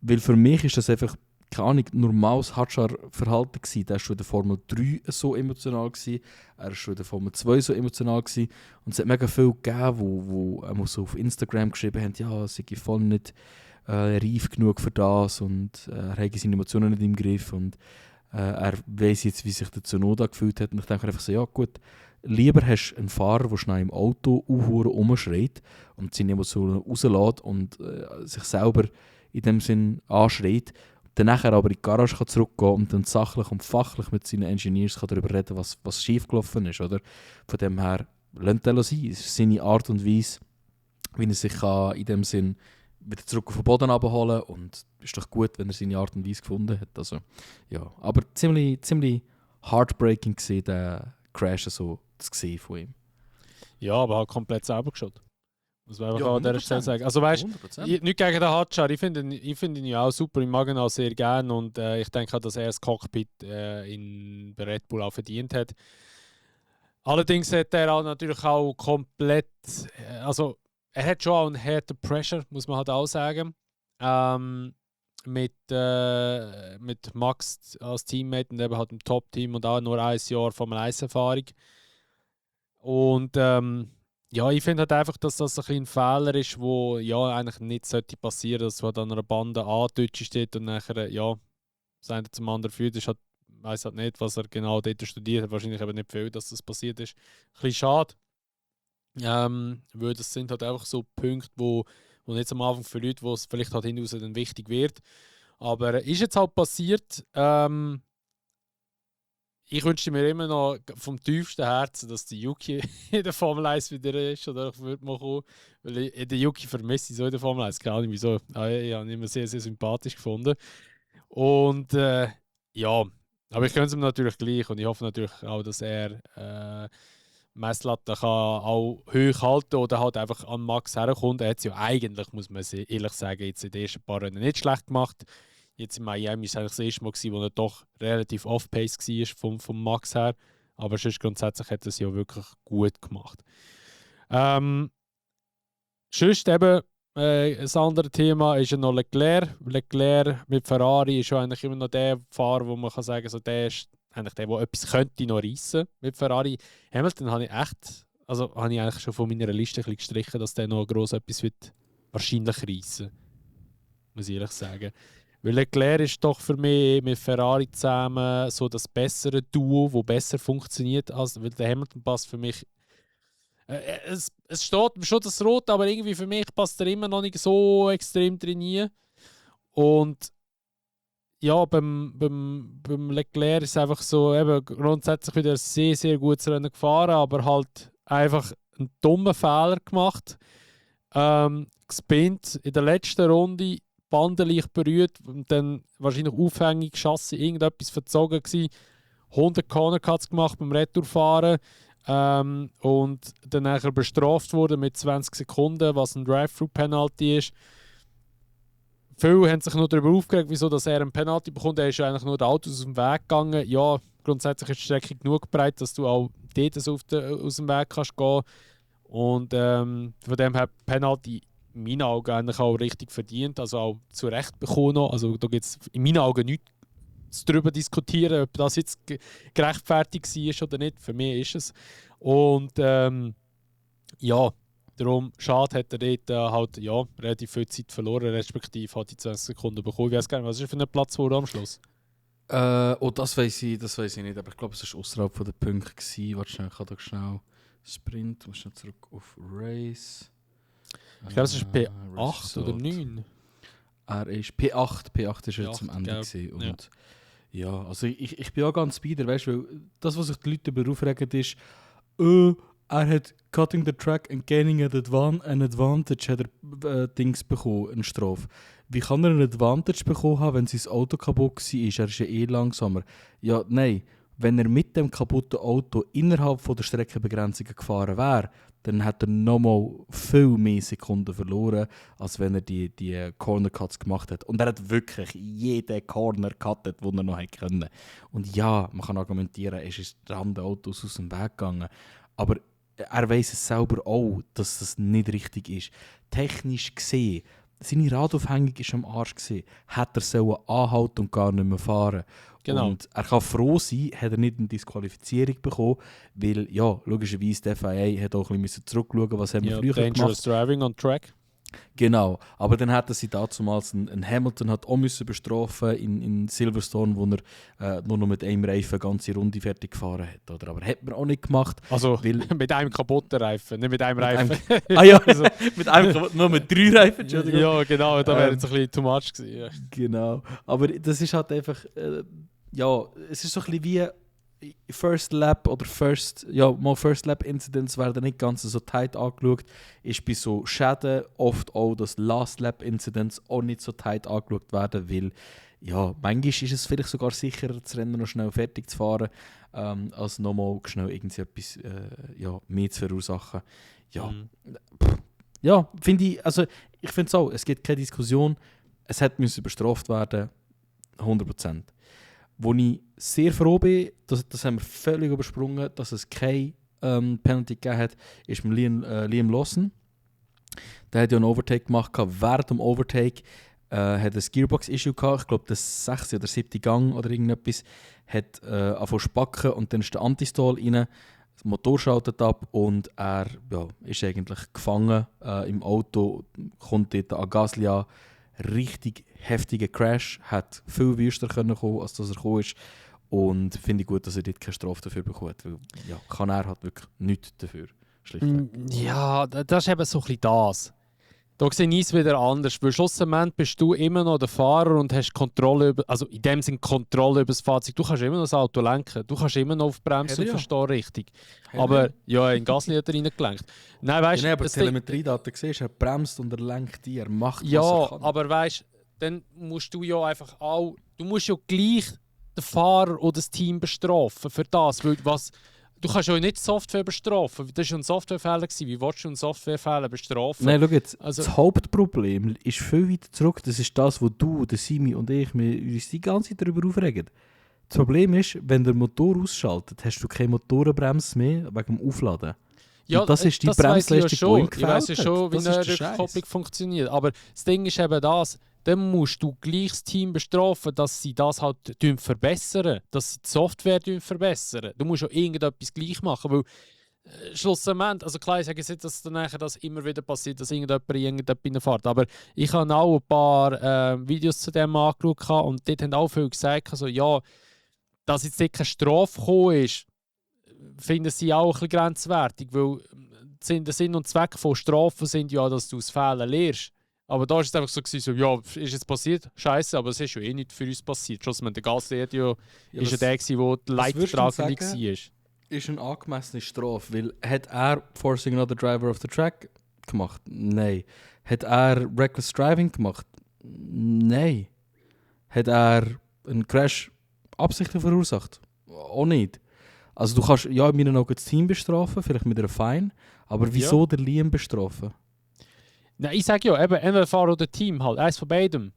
Weil für mich ist das einfach keine Ahnung, normales Hadjar-Verhalten gewesen. Der war schon in der Formel 3 so emotional gewesen, er war schon in der Formel 2 so emotional gewesen. Und es hat mega viel gegeben, wo so auf Instagram geschrieben haben, ja, es sei voll nicht reif genug für das und er habe seine Emotionen nicht im Griff und er weiss jetzt, wie sich der Tsunoda gefühlt hat. Und ich denke einfach so, ja gut, lieber hast du einen Fahrer, der schnell im Auto rumschreit und seine Emotionen rauslässt und sich selber in dem Sinn anschreit, dann nachher aber in die Garage kann zurückgehen und dann sachlich und fachlich mit seinen Engineers kann darüber reden, was schiefgelaufen ist. Oder? Von dem her, lasst er sein. Es ist seine Art und Weise, wie er sich kann, in dem Sinn wieder zurück auf den Boden abholen kann. Und es ist doch gut, wenn er seine Art und Weise gefunden hat. Also, ja. Aber ziemlich heartbreaking war der Crash so zu sehen von ihm. Ja, aber halt komplett selber geschaut. Muss man einfach Ja, an dieser Stelle sagen. Also weißt du, nicht gegen den Hadjar, ich finde ihn ja auch super, ich mag ihn auch sehr gerne und ich denke auch, dass er das Cockpit in Red Bull auch verdient hat. Allerdings hat er auch natürlich auch komplett, also er hat schon auch einen harten Pressure, muss man halt auch sagen. Mit Max als Teammate und eben halt im Top-Team und auch nur ein Jahr Formel 1-Erfahrung. Und ja, ich finde halt einfach, dass das ein Fehler ist, wo ja eigentlich nicht sollte passieren, dass du halt an einer Bande angetutscht steht und nachher, ja, das eine zum anderen führt. Ich weiß halt nicht, was er genau dort studiert hat. Wahrscheinlich aber nicht viel, dass das passiert ist. Ein bisschen schade. Weil das sind halt einfach so Punkte, wo jetzt am Anfang für Leute, wo es vielleicht halt hinaus dann wichtig wird. Aber ist jetzt halt passiert. Ich wünschte mir immer noch vom tiefsten Herzen, dass der Yuki in der Formel 1 wieder ist. Oder ich würde mal kommen. Weil ich den Yuki vermisse ich so in der Formel 1. Keine Ahnung wieso. Ich habe ihn immer sehr, sehr sympathisch gefunden. Und ja, aber ich könnte es ihm natürlich gleich. Und ich hoffe natürlich auch, dass er Messlatte kann auch hoch halten oder halt einfach an Max herkommt. Er hat es ja eigentlich, muss man ehrlich sagen, jetzt in den ersten paar Rennen nicht schlecht gemacht. jetzt in Miami war es eigentlich das erste Mal, wo er doch relativ off-pace war vom Max her. Aber sonst grundsätzlich hat er es ja wirklich gut gemacht. Sonst eben, ein anderes Thema ist ja noch Leclerc. Leclerc mit Ferrari ist ja eigentlich immer noch der Fahrer, wo man kann sagen, so der ist eigentlich der etwas könnte noch reissen mit Ferrari. Hamilton habe ich eigentlich schon von meiner Liste ein bisschen gestrichen, dass der noch gross etwas wird wahrscheinlich reissen. Muss ich ehrlich sagen. Weil Leclerc ist doch für mich mit Ferrari zusammen so das bessere Duo, das besser funktioniert, weil der Hamilton passt für mich. Es steht schon das Rot, aber irgendwie für mich passt er immer noch nicht so extrem drin. Und ja, beim Leclerc ist es einfach so, eben grundsätzlich wieder ein sehr, sehr gutes Rennen gefahren, aber halt einfach einen dummen Fehler gemacht. Gespinnt in der letzten Runde, Bande leicht berührt und dann wahrscheinlich aufhängig Chassis, irgendetwas verzogen gewesen. 100 Corner Cuts gemacht beim Retourfahren und dann nachher bestraft wurde mit 20 Sekunden, was ein Drive-Thru-Penalty ist. Viele haben sich noch darüber aufgeregt, wieso dass er ein Penalty bekommt. Er ist ja eigentlich nur den Autos aus dem Weg gegangen. Ja, grundsätzlich ist die Strecke genug breit, dass du auch dort aus dem Weg kannst gehen. Und von dem her Penalty in meinen Augen eigentlich auch richtig verdient, also auch zu Recht bekommen. Also da gibt es in meinen Augen nichts darüber diskutieren, ob das jetzt gerechtfertigt war oder nicht. Für mich ist es. Und ja, darum schade hat er dort halt relativ viel Zeit verloren, respektive hat die 20 Sekunden bekommen. Ich weiß gar nicht, was ist für ein Platz vor am Schluss? Das weiss ich nicht, aber ich glaube, es war außerhalb der Punkte gewesen. Warte schnell, ich kann da schnell Sprint, muss schnell zurück auf Race. Ich glaube, es ist P8 oder 9. Er ist P8 ist er zum Ende gewesen. Und ja, also ich bin auch ganz bei dir, weißt du, weil das, was sich die Leute darüber aufregen, ist, er hat Cutting the Track and Gaining an Advantage hat er Dings bekommen, eine Strafe. Wie kann er ein Advantage bekommen haben, wenn sein Auto kaputt war? Er ist ja eh langsamer. Ja, nein. Wenn er mit dem kaputten Auto innerhalb von der Streckenbegrenzungen gefahren wäre, dann hat er nochmal viel mehr Sekunden verloren, als wenn er die Corner Cuts gemacht hat. Und er hat wirklich jeden Corner cuttet, den er noch hätte können. Und ja, man kann argumentieren, er ist dran den Autos aus dem Weg gegangen. Aber er weiss es selber auch, dass das nicht richtig ist. Technisch gesehen, seine Radaufhängung war am Arsch gewesen. Hat er sollen anhalten und gar nicht mehr fahren. Genau. Und er kann froh sein, hat er nicht eine Disqualifizierung bekommen, weil ja, logischerweise die FIA hat auch ein bisschen zurückschauen, was haben wir früher gemacht. Dangerous Driving on Track. Genau, aber dann hätten sie damals einen Hamilton hat auch müssen bestrafen in Silverstone, wo er nur noch mit einem Reifen eine ganze Runde fertig gefahren hat. Oder? Aber hat man auch nicht gemacht. Also mit einem kaputten Reifen, nicht mit einem Reifen. Also, mit einem kaputten, nur mit 3 Reifen, Entschuldigung. Ja, genau, da wäre jetzt ein bisschen too much gewesen. Ja. Genau, aber das ist halt einfach, es ist so ein bisschen wie First Lap oder First Lap Incidents werden nicht ganz so tight angeschaut. Ist bei so Schäden oft auch, dass Last Lap Incidents auch nicht so tight angeschaut werden, weil ja, manchmal ist es vielleicht sogar sicherer, das Rennen noch schnell fertig zu fahren, als nochmal schnell irgendetwas mehr zu verursachen. Ja, ja, finde ich, also ich finde es auch, es gibt keine Diskussion, es hätte bestraft werden, 100%. Wo ich sehr froh bin, das haben wir völlig übersprungen, dass es keine Penalty gegeben hat, ist mit Liam Lawson. Der hat ja einen Overtake gemacht. Während dem Overtake hat ein Gearbox-Issue gehabt. Ich glaube, das 6. oder 7. Gang oder irgendetwas hat angefangen zu spacken und dann ist der Antistall rein. Der Motor schaltet ab und er ist eigentlich gefangen im Auto, kommt dort an Gasly an. Richtig heftiger Crash, hat viel wüster können kommen, als dass er gekommen ist. Und finde ich gut, dass er dort keine Strafe dafür bekommt, weil kann er halt wirklich nichts dafür. Schlichtweg. Ja, das ist eben so ein bisschen das. Da sehe ich es wieder anders, weil schlussendlich bist du immer noch der Fahrer und hast Kontrolle über, also in dem Sinne Kontrolle über das Fahrzeug. Du kannst immer noch das Auto lenken, du kannst immer noch auf die Bremse und verstehen richtig. Aber in Gasly hat er reingelenkt. Nein, weißt, aber die Telemetriedaten siehst, er bremst und er lenkt die, er macht ja, was er kann. Aber weißt, dann musst du ja einfach auch, du musst ja gleich den Fahrer oder das Team bestrafen für das, weil du kannst ja nicht Software bestrafen. Das war ein Softwarefehler. Wie willst du einen Softwarefehler bestrafen? Nein, schau jetzt, Also, das Hauptproblem ist viel weiter zurück. Das ist das, wo du, der Simi und ich uns die ganze Zeit darüber aufregen. Das Problem ist, wenn der Motor ausschaltet, hast du keine Motorenbremse mehr wegen dem Aufladen. ja, Und das ist die das weiss ich ja Bremsleistung, schon. die ihm Ich gefällt weiss ja schon, wie hat. eine Das ist der Rückkopplung Scheiß. funktioniert. Aber das Ding ist eben das, dann musst du gleich das Team bestrafen, dass sie das halt verbessern, dass sie die Software verbessern. Du musst ja irgendetwas gleich machen, weil schlussendlich, also klar, ich sage jetzt nicht, dass dann nachher das immer wieder passiert, dass irgendjemand in irgendetwas fährt, aber ich habe auch ein paar Videos zu dem angeschaut und dort haben auch viele gesagt, also, ja, dass jetzt nicht keine Strafe gekommen ist, finden sie auch ein bisschen grenzwertig, weil der Sinn und Zweck von Strafen sind ja, dass du aus Fehlern lernst. Aber da war es einfach so, gewesen, so, ja, ist jetzt passiert? Scheiße, aber es ist ja eh nicht für uns passiert. Schlussendlich, der Gasledio ist ja der, der Leidtragende war. Ist eine angemessene Strafe, weil hat er Forcing Another Driver off the Track gemacht? Nein. Hat er Reckless Driving gemacht? Nein. Hat er einen Crash absichtlich verursacht? Auch nicht. Also du kannst ja in meinen Augen das Team bestrafen, vielleicht mit einer Fine, aber wieso der Liam bestrafen? Nein, ich sage ja, eben, entweder Fahrer oder Team halt, eins von beidem.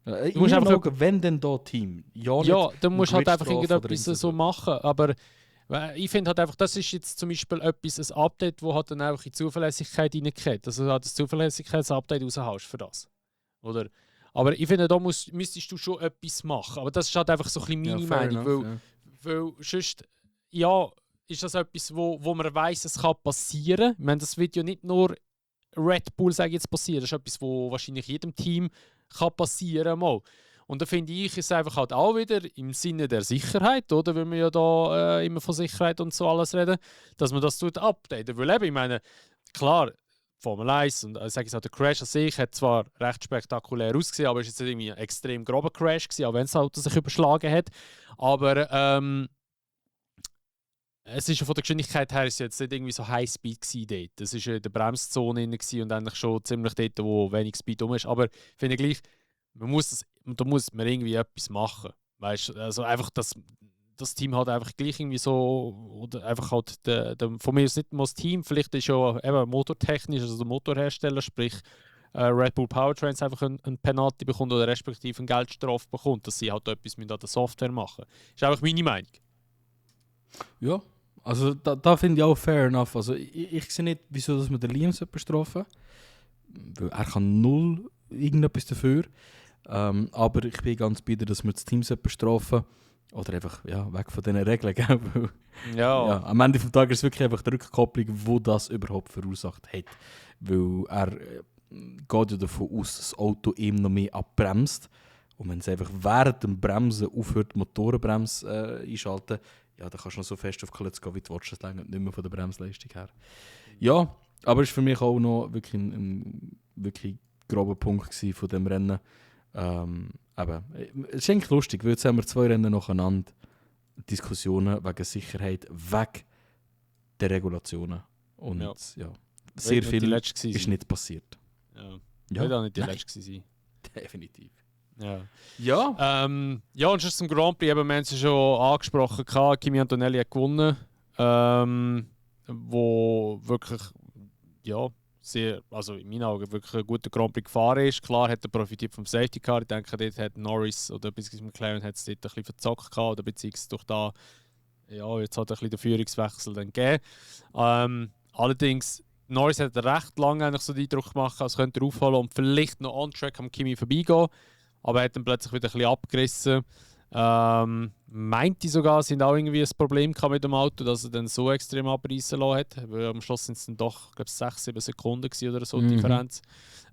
Du musst einfach Augen, wenn denn da Team? Ja, dann musst du halt einfach Gridstrafe irgendetwas so machen, aber ich finde halt einfach, das ist jetzt zum Beispiel ein Update, wo halt dann einfach in Zuverlässigkeit reingeht. Also du halt das Zuverlässigkeitsupdate raushaust für das. Oder? Aber ich finde, da müsstest du schon etwas machen. Aber das ist halt einfach so ein bisschen meine Meinung. Weil sonst, ja, ist das etwas, wo man weiss, es kann passieren. Ich meine, das wird ja nicht nur Red Bull, sage ich jetzt, passieren. Das ist etwas, wo wahrscheinlich jedem Team kann passieren mal. Und da finde ich, ist es einfach halt auch wieder im Sinne der Sicherheit, oder? Wenn wir ja da immer von Sicherheit und so alles reden, dass man das updaten. Weil eben, ich meine, klar, Formel 1 und ich sage jetzt auch, der Crash an sich hat zwar recht spektakulär ausgesehen, aber es war jetzt nicht irgendwie ein extrem grober Crash gewesen, auch wenn das Auto sich überschlagen hat. Aber es ist ja von der Geschwindigkeit her ist jetzt nicht irgendwie so Highspeed gewesen dort. Das war ja in der Bremszone drin und eigentlich schon ziemlich dort, wo wenig Speed rum ist. Aber ich finde gleich, da muss man irgendwie etwas machen. Weißt, also einfach das Team hat einfach gleich irgendwie so, oder einfach halt von mir ist nicht mal das Team, vielleicht ist ja eben motortechnisch, also der Motorhersteller, sprich Red Bull Powertrains einfach ein Penalty bekommt oder respektive eine Geldstrafe bekommt, dass sie halt etwas mit der Software machen. Das ist einfach meine Meinung. Ja, also da finde ich auch fair enough. Also ich sehe nicht, wieso dass man den Liam bestrafen sollte. Weil er kann null irgendetwas dafür. Aber ich bin ganz bei dir, dass wir das Team bestrafen sollte. Oder einfach weg von diesen Regeln. Gell? Ja. Am Ende des Tages ist es wirklich einfach die Rückkopplung, die das überhaupt verursacht hat. Weil er geht ja davon aus, dass das Auto ihm noch mehr abbremst. Und wenn es einfach während dem Bremsen aufhört, die Motorenbremse einschalten, ja, dann kannst du noch so fest auf die Klötze gehen, wie du willst. Das reicht nicht mehr von der Bremsleistung her. Ja, aber es war für mich auch noch wirklich ein wirklich grober Punkt von diesem Rennen. Aber es ist eigentlich lustig, weil jetzt haben wir 2 Rennen nacheinander, Diskussionen wegen Sicherheit, wegen der Regulationen. Und sehr viel ist nicht passiert. Ja, wird auch nicht die letzte sein. Definitiv. Ja. Und schon zum Grand Prix, eben, wir haben es schon angesprochen, Kimi Antonelli hat gewonnen, wo wirklich, sehr, also in meinen Augen wirklich ein guter Grand Prix gefahren ist. Klar hat er profitiert vom Safety Car. Ich denke, dort hat Norris oder beziehungsweise McLaren hat es dort ein bisschen verzockt gehabt, oder beziehungsweise durch da, jetzt hat er ein bisschen den Führungswechsel dann gegeben. Allerdings, Norris hat recht lange eigentlich so den Eindruck gemacht, als könnte er aufholen und vielleicht noch on-track am Kimi vorbeigehen. Aber er hat dann plötzlich wieder ein bisschen abgerissen. Meinte sogar, sie haben auch irgendwie ein Problem mit dem Auto, dass er dann so extrem abreißen lassen hat. Weil am Schluss sind es dann doch, glaube ich, 6-7 Sekunden oder so, die Differenz.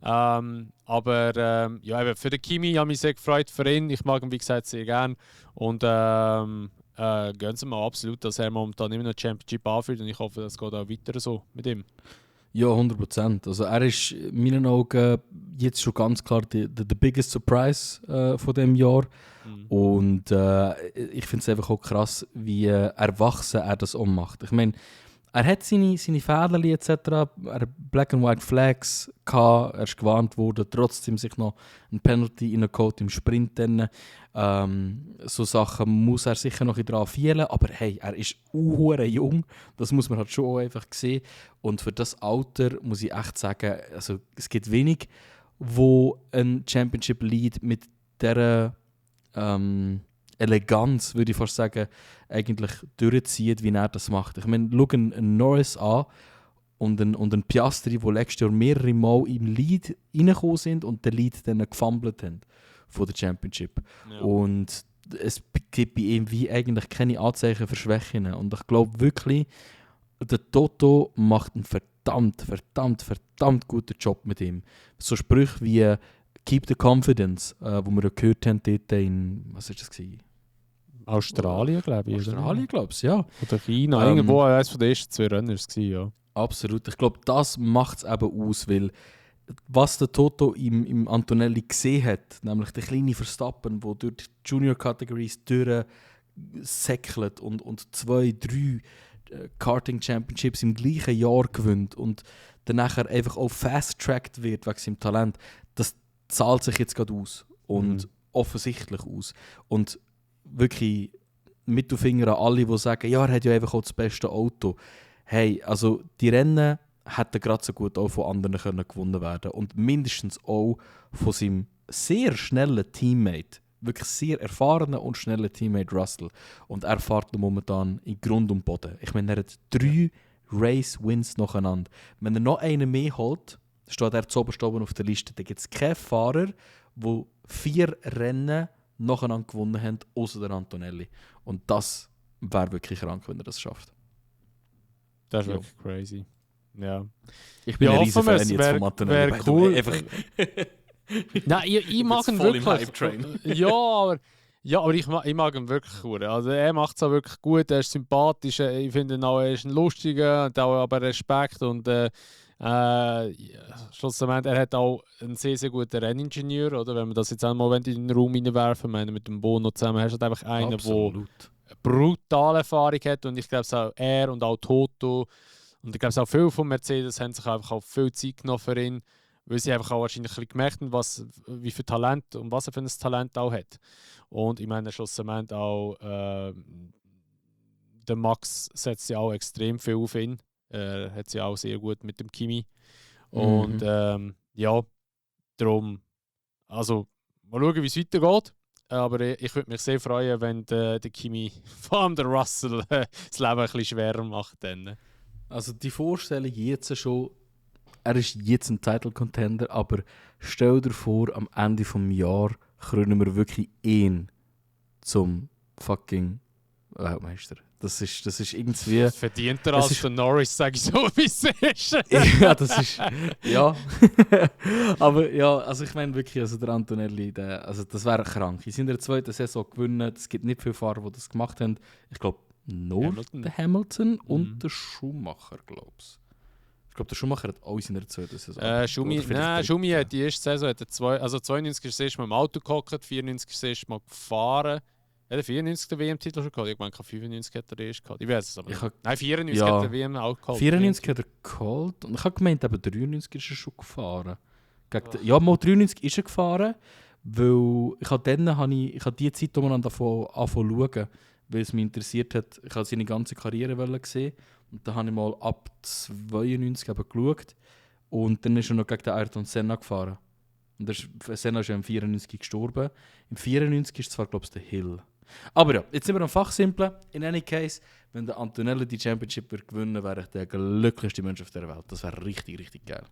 Aber eben für den Kimi habe ich mich sehr gefreut für ihn. Ich mag ihn, wie gesagt, sehr gerne. Und gönnen Sie mal absolut, dass er momentan immer noch Championship anführt. Und ich hoffe, das geht auch weiter so mit ihm. Ja, 100%. Also er ist in meinen Augen jetzt schon ganz klar der biggest surprise von diesem Jahr. Und ich finde es einfach auch krass, wie erwachsen er das ummacht. Ich meine, Er hat seine Fäden etc. Er hat Black and White Flags gehabt, er ist gewarnt worden, trotzdem sich noch ein Penalty reingeholt im Sprint. So Sachen muss er sicher noch dran fehlen, aber hey, er ist jung, das muss man halt schon auch einfach sehen. Und für das Alter muss ich echt sagen, also es gibt wenig, wo ein Championship Lead mit dieser Eleganz, würde ich fast sagen, eigentlich durchzieht, wie er das macht. Ich meine, schau einen Norris an und einen Piastri, die letztes Jahr mehrere Mal im Lead reingekommen sind und den Lead dann gefummelt haben von der Championship. Ja. Und es gibt bei ihm wie eigentlich keine Anzeichen für Schwächen. Und ich glaube wirklich, der Toto macht einen verdammt guten Job mit ihm. So Sprüche wie «Keep the confidence», wo wir ja gehört haben dort in, was war das? Australien, glaube ich. Australien, glaube ich, ja. Oder China, irgendwo eines von den ersten 2 Rennen war es, ja. Absolut. Ich glaube, das macht es eben aus, weil was der Toto im Antonelli gesehen hat, nämlich der kleine Verstappen, der durch die Junior Categories durchsäckelt und 2, 3 Karting Championships im gleichen Jahr gewinnt und dann nachher einfach auch fast-tracked wird wegen seinem Talent, das zahlt sich jetzt gerade aus und offensichtlich aus. Und wirklich Mittelfinger an alle, die sagen, ja, er hat ja einfach auch das beste Auto. Hey, also die Rennen hätten gerade so gut auch von anderen können gewonnen werden und mindestens auch von seinem sehr schnellen Teammate, wirklich sehr erfahrenen und schnellen Teammate Russell. Und er fährt momentan in Grund und Boden. Ich meine, er hat 3 Race-Wins nacheinander. Wenn er noch einen mehr holt, steht er zuoberst oben auf der Liste. Da gibt es keinen Fahrer, der 4 Rennen nacheinander gewonnen haben, außer der Antonelli. Und das wäre wirklich krank, wenn er das schafft. Das ist wirklich crazy. Ja. Ich bin ein riesen Fan jetzt vom Antonelli. Wäre cool. Nein, ich mag ihn wirklich. Aber ich mag ihn wirklich gut. Also er macht es auch wirklich gut, er ist sympathisch, ich finde ihn auch, er ist ein lustiger und auch aber Respekt und schlussendlich, er hat auch einen sehr, sehr guten Renningenieur, oder? Wenn man das jetzt einmal in den Raum reinwerfen, meine mit dem Bono zusammen, hast du halt einfach einen, der brutale Erfahrung hat und ich glaube auch er und auch Toto und ich glaube auch viele von Mercedes haben sich einfach auch viel Zeit genommen für ihn, weil sie einfach auch wahrscheinlich ein bisschen gemerkt haben, wie viel Talent und was er für ein Talent auch hat. Und ich meine schlussendlich auch der Max setzt ja auch extrem viel auf ihn. Hat sie auch sehr gut mit dem Kimi. Und ja, darum, also mal schauen, wie es weitergeht. Aber ich würde mich sehr freuen, wenn der Kimi, vor allem der Russell, das Leben ein bisschen schwerer macht. Dann. Also die Vorstellung jetzt schon, er ist jetzt ein Title-Contender, aber stell dir vor, am Ende des Jahres krönen wir wirklich ihn zum fucking Weltmeister. Das ist irgendwie... Verdient er als der Norris, sage ich so, wie es ist. Ja, das ist... Ja. Aber ja, also ich meine wirklich, also der Antonelli, also das wäre krank. In seiner zweiten Saison gewinnen, es gibt nicht viele Fahrer, die das gemacht haben. Ich glaube, nur der Hamilton und der Schumacher, glaube ich. Ich glaube, der Schumacher hat auch in seiner zweiten Saison. Schumi hat die erste Saison, hat 92 ist das erste Mal im Auto gehockt, 94 ist das erste Mal gefahren. Hat er 94 den WM-Titel schon gehabt? Ich meine, 95 hat er erst gehabt. Ich weiß es aber nicht. Nein, 94 hat er WM auch gehabt. 94 hat er geholt. Und ich habe gemeint, eben 93 ist er schon gefahren. Ja, mal 93 ist er gefahren, weil ich habe die Zeit, wo man davon schauen, weil es mich interessiert hat. Ich habe seine ganze Karriere gesehen. Und dann habe ich mal ab 92 eben geschaut. Und dann ist er noch gegen den Ayrton Senna gefahren. Und Senna ist ja im 94 gestorben. Im 94 ist zwar, glaube ich, der Hill. Aber ja, jetzt sind wir am Fachsimpeln. In any case, wenn der Antonelli die Championship wird gewinnen, wäre ich der glücklichste Mensch auf der Welt. Das wäre richtig, richtig geil.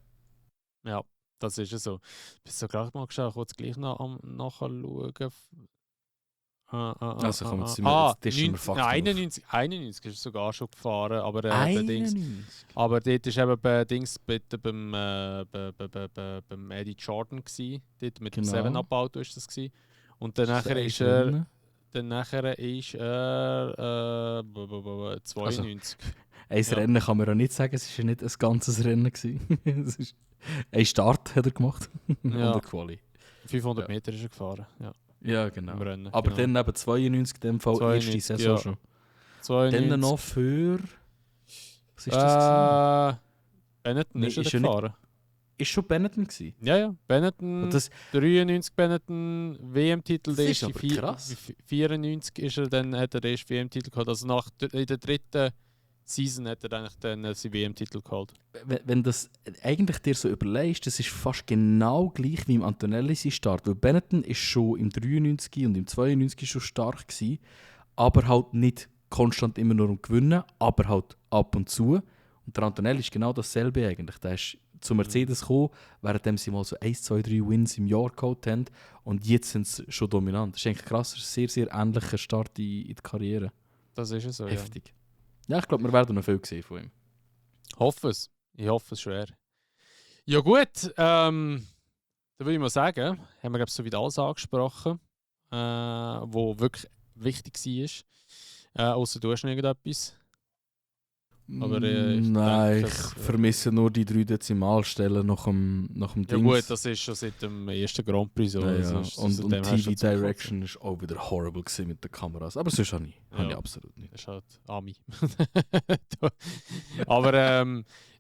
Ja, das ist es so. Bist du gerade mal geschaut, ich wollte es gleich nachschauen. Also komm, jetzt sind wir 91 ist sogar schon gefahren, aber aber dort ist eben beim Eddie Jordan gsi, dort mit dem 7-Up-Auto ist das gsi. Und dann nachher ist er 92. Also, ein Rennen kann man auch nicht sagen, es war ja nicht ein ganzes Rennen gewesen. Ein Start hat er gemacht und eine Quali. 500 Meter ist er gefahren, ja. Ja, genau. Rennen, aber dann eben 92 in dem Fall 92, erste Saison schon. 92. Dann noch für... Was ist das? Benetton Nee, ist er ist ja nicht- gefahren. Ist schon Benetton gewesen? Ja. Benetton, Und das, 93 Benetton, WM-Titel, Das der ist erste aber krass. 94 ist er dann, hat er den ersten WM-Titel geholt. Also in der dritten Season hat er eigentlich dann seinen WM-Titel geholt. wenn das eigentlich dir so überlegst, das ist fast genau gleich wie im Antonelli sein Start. Weil Benetton ist schon im 93 und im 92 schon stark gewesen, aber halt nicht konstant immer nur um Gewinnen, aber halt ab und zu. Und der Antonelli ist genau dasselbe eigentlich. Der ist zu Mercedes gekommen, während sie mal so 1, 2, 3 Wins im Jahr geholt haben. Und jetzt sind sie schon dominant. Das ist eigentlich krass. Das ist ein sehr, sehr ähnlicher Start in die Karriere. Das ist es so, ja. Heftig. Ja, ich glaube, wir werden noch viel sehen von ihm. Hoffe es. Ich hoffe es schwer. Ja gut, dann würde ich mal sagen, haben wir glaube ich so wieder alles angesprochen, wo wirklich wichtig war. Außer du hast noch irgendetwas. Aber, ich Nein, denke, ich es, vermisse nur die 3 Dezimalstellen nach dem Ja Dings. gut, das ist schon seit dem ersten Grand Prix so. Ja, Also ja. ist- Und seitdem hast du TV zum Direction ist auch wieder horrible gewesen mit den Kameras. Aber sonst habe Ja. ich absolut nicht. Das ist halt Ami. Aber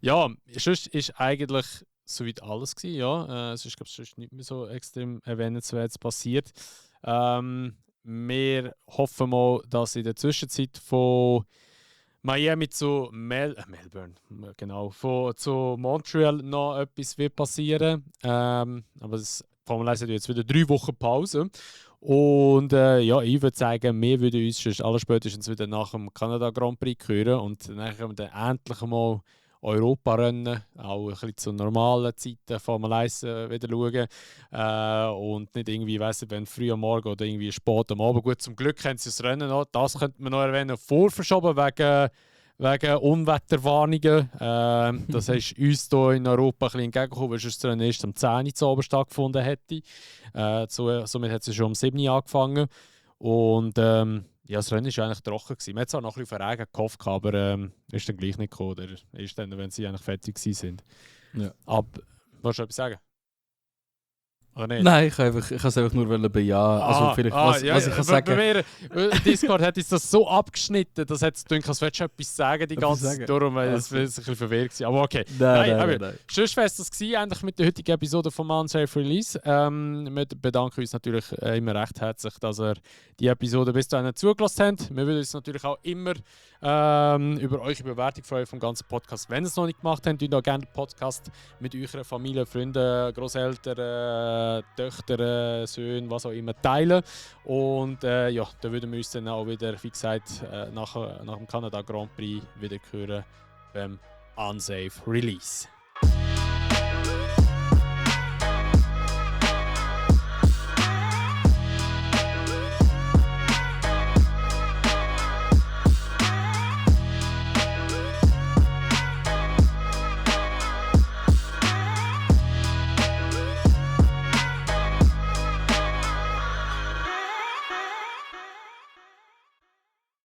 ja, sonst ist eigentlich soweit alles gewesen, ja. Es ist, glaube ich, sonst nicht mehr so extrem erwähnenswertes passiert. Wir hoffen mal, dass in der Zwischenzeit von Miami zu Melbourne, genau, zu Montreal noch etwas wird passieren. Aber das Formel 1 hat jetzt wieder 3 Wochen Pause. Und ja, ich würde sagen, wir würden uns schon allerspätestens wieder nach dem Kanada Grand Prix hören und dann können wir dann endlich mal Europa-Rennen, auch ein bisschen zu normalen Zeiten Formel 1 wieder schauen. Und nicht irgendwie, weiss ich, wenn früh am Morgen oder irgendwie spät am Abend. Gut, zum Glück haben sie das Rennen noch, das könnte man noch erwähnen, vorverschoben wegen Unwetterwarnungen. Das ist uns hier in Europa ein bisschen entgegengekommen, weil sonst das Rennen erst am 10 Uhr zu Abend stattgefunden hätte. Somit hat es schon um 7 Uhr angefangen. Und ja, das Rennen war eigentlich trocken gewesen. Man hat zwar noch ein bisschen auf Regen gehofft, aber ist dann gleich nicht gekommen. Oder ist dann, wenn sie eigentlich fertig sind. Ja. Aber, willst du etwas sagen? Oder nicht? Nein, ich kann es einfach nur bejahen. Also vielleicht, was ich kann sagen. Bei mir, Discord hat uns das so abgeschnitten, dass es gedacht, als würdest du etwas sagen die ganze Zeit. Darum war es ein bisschen verwirrt gewesen. Aber okay. Nein. Sonst wäre es das gewesen, eigentlich mit der heutigen Episode vom Unsafe Release. Wir bedanken uns natürlich immer recht herzlich, dass ihr die Episode bis dahin zugelassen habt. Wir würden uns natürlich auch immer über eure Bewertung freuen vom ganzen Podcast. Wenn ihr es noch nicht gemacht habt, teilt auch gerne den Podcast mit eurer Familie, Freunden, Grosseltern, Töchter, Söhne, was auch immer teilen. Und ja, dann würden wir uns dann auch wieder, wie gesagt, nach dem Kanada Grand Prix wieder hören beim Unsafe Release.